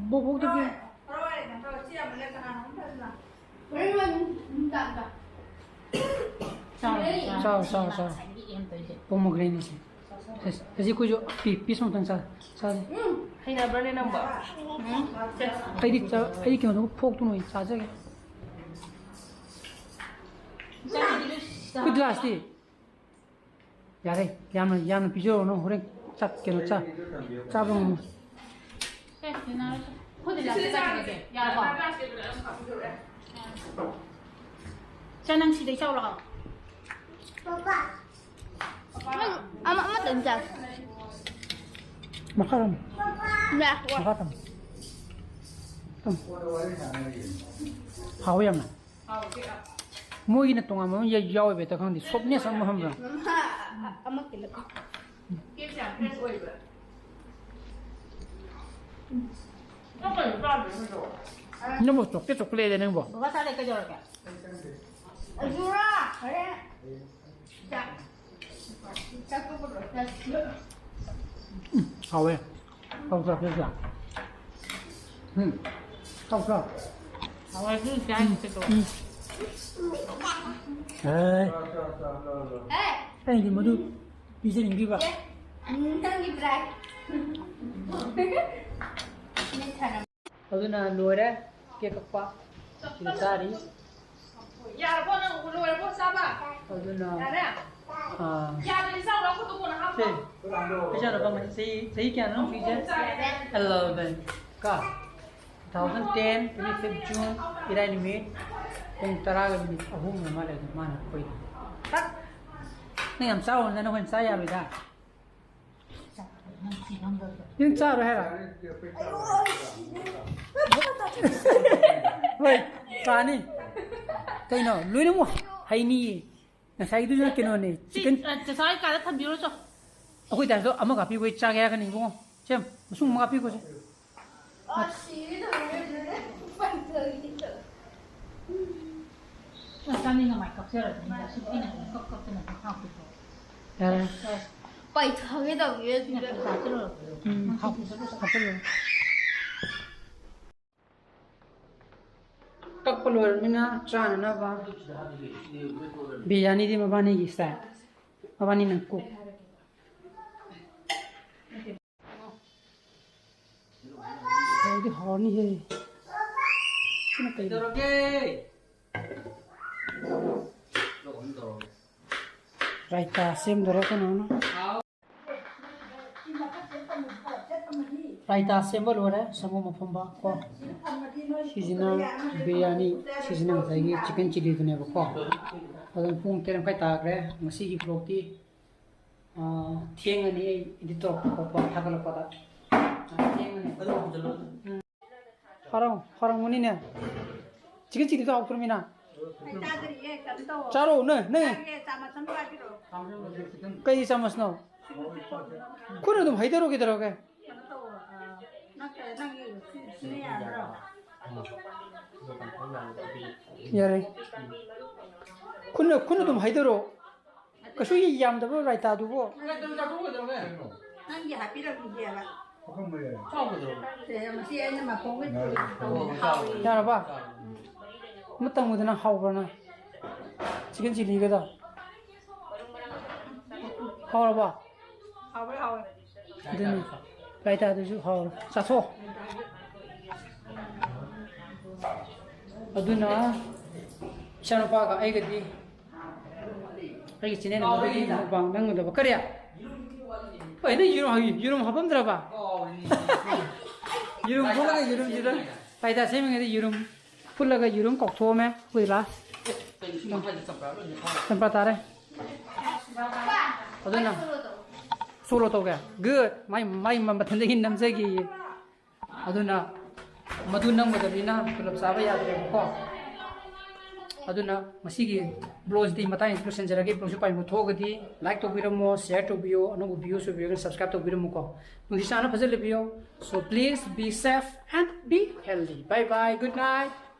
ꯕꯣꯛ, ꯕꯣꯛꯇ ꯄꯤꯔꯨ꯫ ꯆꯥꯎ, ꯆꯥꯎ, ꯆꯥꯎ꯫ ꯄꯣꯃꯣꯒ꯭ꯔꯦꯅꯦꯠꯁꯦ꯫ ꯑꯁꯤ, ꯑꯁꯤ ꯑꯩꯈꯣꯏꯁꯨ ꯄꯤ-, ꯄꯤꯁ ꯑꯃꯇꯪ ꯆꯥ-, ꯆꯥꯁꯦ꯫ ꯍꯩꯅꯕ꯭ꯔꯅꯦ ꯅꯪꯕꯣ? ꯑꯩꯗꯤ ꯆꯥ-, ꯑꯩꯗꯤ ꯀꯩꯅꯣꯗꯨ, ꯐꯣꯛꯇꯨꯅ ꯑꯣꯏꯅ ꯆꯥꯖꯒꯦ꯫ ꯑꯩꯈꯣꯏ ꯒ꯭ꯂꯥꯁꯇꯤ? ꯌꯥꯔꯦ, ꯌꯥꯝꯅ, ꯌꯥꯝꯅ ꯄꯤꯖꯔꯨꯅꯨ, ꯍꯣꯔꯦꯟ ꯆꯥꯛ, ꯀꯩꯅꯣ, ꯆꯥ-, ꯆꯥꯕ ꯉꯝꯃꯣꯏ꯫ ꯁꯦ, ꯌꯦꯟꯅꯔꯁꯦ꯫ ꯈꯨꯠꯇ ꯂꯥꯛꯀꯦ ꯆꯠꯈꯤꯒꯦ꯫ ꯌꯥꯔꯕꯣ? ꯆꯥ, ꯅꯪ ꯁꯤꯗꯩ ꯆꯥꯎꯔꯛꯑꯣ꯫ ꯄꯥꯄꯥ꯫ ꯑꯃ, ꯑꯃꯇꯪ ꯆꯥ꯫ ꯃꯈꯥ ꯊꯝꯃꯨ꯫ ꯌꯥ, ꯋꯥ꯫ ꯃꯈꯥ ꯊꯝꯃꯨ꯫ ꯊꯝꯃꯨ꯫ ꯍꯥꯎꯋꯤ ꯌꯥꯝꯅ꯫ ꯃꯣꯏꯒꯤꯅ ꯇꯣꯉꯥꯟꯕ ꯑꯃ ꯌꯥ-, ꯌꯥꯎꯋꯦꯕ, ꯍꯦꯛꯇ ꯈꯪꯗꯦ, ꯁꯣꯞꯅꯦꯁ ꯑꯃ ꯈꯪꯕ꯭ꯔꯥ? ꯃꯃꯥ, ꯑꯃ ꯀꯤꯂꯣ꯫ ꯅꯪꯕꯨ ꯆꯣꯛꯀꯦ ꯆꯣꯛꯀꯦ ꯂꯩꯔꯦ ꯅꯪꯕꯨ꯫ ꯕꯕꯥ ꯆꯥ ꯂꯩ ꯀꯩꯗꯧꯔꯒꯦ? ꯑꯗꯨꯔꯥ, ꯍꯣꯔꯦꯟ꯫ ꯆꯥꯛ꯫ ꯎꯝ, ꯍꯥꯎꯋꯦ꯫ ꯍꯥꯎꯇ꯭ꯔꯥ, ꯄꯤꯁꯂꯥ? ꯎꯝ, ꯍꯥꯎꯇ꯭ꯔꯥ? ꯍꯥꯎꯋꯦ, ꯑꯗꯨ ꯆꯥꯅꯤ ꯀꯩꯗꯧꯔꯒꯦ? ꯎꯝ꯫ ꯑꯦ꯫ ꯑꯦ꯫ ꯑꯩꯗꯤ ꯃꯗꯨ ꯄꯤꯖꯅꯤꯡꯗ꯭ꯔꯤꯕ꯫ ꯑꯦ, ꯅꯪꯒꯤ ꯕ꯭ꯔꯥꯏꯠ꯫ ꯑꯗꯨꯅ ꯂꯣꯏꯔꯦ ꯀꯦꯛ ꯀꯛꯄ꯫ ꯁꯤꯗ ꯆꯥꯔꯤ꯫ ꯌꯥꯔꯕꯣ? ꯅꯪ ꯂꯣꯏꯔꯕꯣ ꯆꯥꯕ? ꯑꯗꯨꯅ, ꯌꯥꯔꯦ? ꯑꯥ, ꯌꯥꯔꯗꯤ ꯆꯥꯎ, ꯂꯧꯈꯠꯇꯣ ꯀꯣꯟꯅ ꯍꯥꯞꯄꯣ꯫ ꯁꯦ, ꯏꯆꯥꯅꯨꯄꯥ ꯃꯁꯤ ꯆꯍꯤ, ꯆꯍꯤ ꯀꯌꯥꯅꯣ ꯅꯪ ꯁꯤꯁꯦ? ꯑꯣ, ꯆꯥꯔꯦ꯫ Eleven꯫ ꯀꯣ? Two thousand ten, twenty-fifth June, ꯏꯔꯥꯏ ꯅꯨꯃꯤꯠ, ꯄꯨꯡ ꯇꯔꯥꯒ ꯃꯤꯅꯤꯠ ꯑꯍꯨꯝ ꯑꯃ ꯂꯩꯗ ꯃꯥꯅ ꯑꯩꯈꯣꯏꯗ꯫ ꯇꯛ! ꯅꯪ ꯌꯥꯝ ꯆꯥꯎꯔꯕꯅꯤꯅ ꯅꯈꯣꯏꯅ ꯆꯥ ꯌꯥꯔꯣꯏꯗ꯫ ꯅꯪ ꯆꯥꯔꯣꯏ ꯍꯥꯏꯔꯣ? ꯑꯩ ꯂꯣꯏ ꯁꯤꯔꯦ꯫ ꯍꯣꯏ꯫ ꯆꯥꯅꯤ꯫ ꯀꯩꯅꯣ? ꯂꯣꯏꯅꯃꯛ ꯍꯩꯅꯤꯌꯦ꯫ ꯉꯁꯥꯏꯒꯤꯗꯨꯁꯨ ꯀꯩꯅꯣꯅꯦ, ꯁꯤ, chicken꯫ ꯑ, ꯆꯆꯥ ꯍꯣꯏ ꯀꯥꯗ ꯊꯝꯕꯤꯔꯣ ꯆꯣ꯫ ꯑꯩꯈꯣꯏ ꯗꯥꯁꯨ ꯑꯃ ꯀꯥꯞꯄꯤꯈꯣ, ꯑꯩ ꯆꯥꯒꯦ ꯍꯥꯏꯔꯒꯅꯤ ꯏꯕꯨꯡꯉꯣ꯫ ꯁꯦ, ꯃꯁꯨꯡ ꯑꯃ ꯀꯥꯞꯄꯤꯈꯣꯁꯦ꯫ ꯑ, ꯁꯤꯒꯦ ꯇꯧꯋꯦ, ꯑꯗꯨꯅꯦ꯫ ꯄꯟꯊꯒꯦ ꯇꯧꯋꯦ꯫ ꯅꯪ ꯆꯥꯅꯤꯡꯉ ꯃꯥꯏ ꯀꯞꯆꯔꯗꯤ, ꯑꯁꯤꯗ ꯑꯩꯅ ꯑꯗꯨꯝ ꯀꯞ ꯀꯞꯇꯅ ꯑꯗꯨꯝ ꯍꯥꯞꯄꯤꯀꯣ꯫ ꯌꯥꯔꯦ꯫ ꯄꯩꯊꯒꯦ ꯇꯧꯋꯦ, ꯑꯗꯨꯅꯦ꯫ ꯎꯝ, ꯍꯥꯞ-, ꯍꯥꯞꯆꯜꯂꯣ꯫ ꯀꯛꯄ ꯂꯣꯏꯔꯕꯅꯤꯅ ꯆꯥꯅꯅꯕ꯫ ꯕꯤꯔꯌꯥꯅꯤꯗꯤ ꯃꯕꯥꯅꯤꯒꯤ style꯫ ꯃꯕꯥꯅꯤꯅ cook꯫ ꯍꯥꯎꯗꯤ ꯍꯥꯎꯔꯅꯤꯍꯦ꯫ ꯁꯤꯅ ꯀꯩꯅꯣ? ꯀꯩꯗꯧꯔꯒꯦ? ꯔꯥꯏꯇꯥ ꯁꯦꯝꯗꯣꯔꯦ ꯀꯩꯅꯣꯅ꯫ ꯔꯥꯏꯇꯥ ꯁꯦꯝꯕ ꯂꯣꯏꯔꯦ, ꯁꯪꯒꯣꯝ ꯑꯐꯝꯕ ꯀꯣ꯫ ꯁꯤꯁꯤꯅ ꯕꯤꯔꯌꯥꯅꯤ, ꯁꯤꯁꯤꯅ ꯉꯁꯥꯏꯒꯤ chicken chilliꯗꯨꯅꯦꯕꯀꯣ꯫ ꯑꯗꯨꯅ ꯄꯨꯡ ꯇꯔꯦꯠ ꯃꯈꯥꯏ ꯇꯥꯈ꯭ꯔꯦ꯫ ꯉꯁꯤꯒꯤ vlogꯇꯤ, ꯑꯥ, ꯊꯦꯡꯉꯅꯤ ꯑꯩ edit ꯇꯧꯔꯛꯄ ꯈꯣꯠꯄ ꯊꯥꯒꯠꯂꯛꯄꯗ꯫ ꯊꯦꯡꯉꯅꯤ꯫ ꯎꯝ꯫ ꯍꯥꯎꯔꯝ-, ꯍꯥꯎꯔꯝꯒꯅꯤꯅꯦ꯫ Chicken chilliꯗꯣ ꯍꯥꯎꯇ꯭ꯔꯃꯤꯅ꯫ ꯑꯩ ꯆꯥꯗ꯭ꯔꯤꯌꯦ, ꯀꯩꯅꯣ ꯇꯧꯋꯣ꯫ ꯆꯥꯔꯣ, ꯅꯦ, ꯅꯦ꯫ ꯆꯥꯒꯦ, ꯆꯥꯃꯁ ꯑꯃ ꯄꯥꯏꯕꯤꯔꯛꯑꯣ꯫ ꯀꯩ ꯆꯥꯃꯁꯅꯣ? ꯈꯨꯠꯅ ꯑꯗꯨꯝ ꯍꯩꯗꯔꯣ, ꯀꯩꯗꯧꯔꯒꯦ? ꯀꯩꯅꯣ ꯇꯧꯋꯣ, ꯑ, ꯅꯪ ꯀ-, ꯅꯪꯒꯤ ꯁꯤ-, ꯁꯤꯅ ꯌꯥꯗ꯭ꯔꯣ? ꯌꯥꯔꯦ꯫ ꯈꯨꯠꯅ, ꯈꯨꯠꯅ ꯑꯗꯨꯝ ꯍꯩꯗꯔꯣ꯫ ꯀꯩꯁꯨ ꯌꯥꯝꯗꯕ ꯔꯥꯏꯇꯥꯗꯨꯕꯨ꯫ ꯅꯪꯒꯤ ꯍꯥꯞꯄꯤꯔꯝꯈꯤꯒꯦꯕ꯫ ꯁꯦ, ꯃꯁꯤ ꯑꯩꯅ ꯃꯈꯣꯡꯒꯤ ꯇꯧꯕ ꯍꯥꯎꯋꯤ꯫ ꯌꯥꯔꯕ? ꯑꯃ ꯇꯪꯉꯨꯗꯅ ꯍꯥꯎꯕ꯭ꯔꯅ? Chicken chilliꯒꯗꯣ꯫ ꯍꯥꯎꯔꯕ? ꯍꯥꯎꯋꯦ, ꯍꯥꯎꯋꯦ꯫ ꯑꯗꯨꯅꯤ꯫ ꯔꯥꯏꯇꯥꯗꯨꯁꯨ ꯍꯥꯎꯔꯦ꯫ ꯆꯥꯊꯣꯛꯑꯣ꯫ ꯑꯗꯨꯅ ꯏꯆꯥꯅꯨꯄꯥꯒ ꯑꯩꯒꯗꯤ ꯑꯩꯒꯤ channel ꯑꯃꯗꯒꯤ mukbang ꯅꯝꯒꯗꯕ꯫ ꯀꯔꯤ? ꯍꯣꯏ, ꯅꯪ ꯌꯦꯔꯨꯝ, ꯌꯦꯔꯨꯝ ꯍꯥꯞꯄꯝꯗ꯭ꯔꯕ? ꯌꯦꯔꯨꯝ ꯐꯨꯠꯂꯒ ꯌꯦꯔꯨꯝꯁꯤꯗ ꯔꯥꯏꯇꯥ ꯁꯦꯝꯃꯤꯉꯩꯗ ꯌꯦꯔꯨꯝ ꯐꯨꯠꯂꯒ ꯌꯦꯔꯨꯝ ꯀꯥꯎꯊꯣꯛꯑꯝꯃꯦ ꯑꯩꯈꯣꯏ ꯂꯥꯁ꯫ ꯆꯝꯄ꯭ꯔꯥ ꯇꯥꯔꯦ꯫ ꯑꯗꯨꯅ solo ꯇꯧꯒꯦ꯫ Good. ꯃꯥꯏ, ꯃꯥꯏ ꯃꯊꯟꯗꯒꯤ ꯅꯝꯖꯈꯤꯌꯦ꯫ ꯑꯗꯨꯅ ꯃꯗꯨ ꯅꯝꯒꯗꯕꯅꯤꯅ ꯄꯨꯂꯞ ꯆꯥꯕ ꯌꯥꯗ꯭ꯔꯦꯕꯀꯣ꯫ ꯑꯗꯨꯅ ꯃꯁꯤꯒꯤ vlogꯁꯤꯗꯤ ꯃꯇꯥꯡ ꯑꯁꯤꯗ ꯂꯣꯏꯁꯤꯟꯖꯔꯒꯦ꯫ Vlogꯁꯤ ꯄꯥꯝꯕꯤꯕ ꯊꯣꯛꯑꯒꯗꯤ like ꯇꯧꯕꯤꯔꯝꯃꯣ, share ꯇꯧꯕꯤꯌꯣ, ꯑꯅꯧꯕ views ꯑꯣꯏꯕꯤꯔꯒꯅ subscribe ꯇꯧꯕꯤꯔꯝꯃꯨꯀꯣ꯫ ꯅꯨꯡꯁꯤ ꯆꯥꯟꯅ ꯐꯖꯅ ꯂꯩꯕꯤꯌꯣ꯫ So please be safe and be healthy. Bye bye. Good night.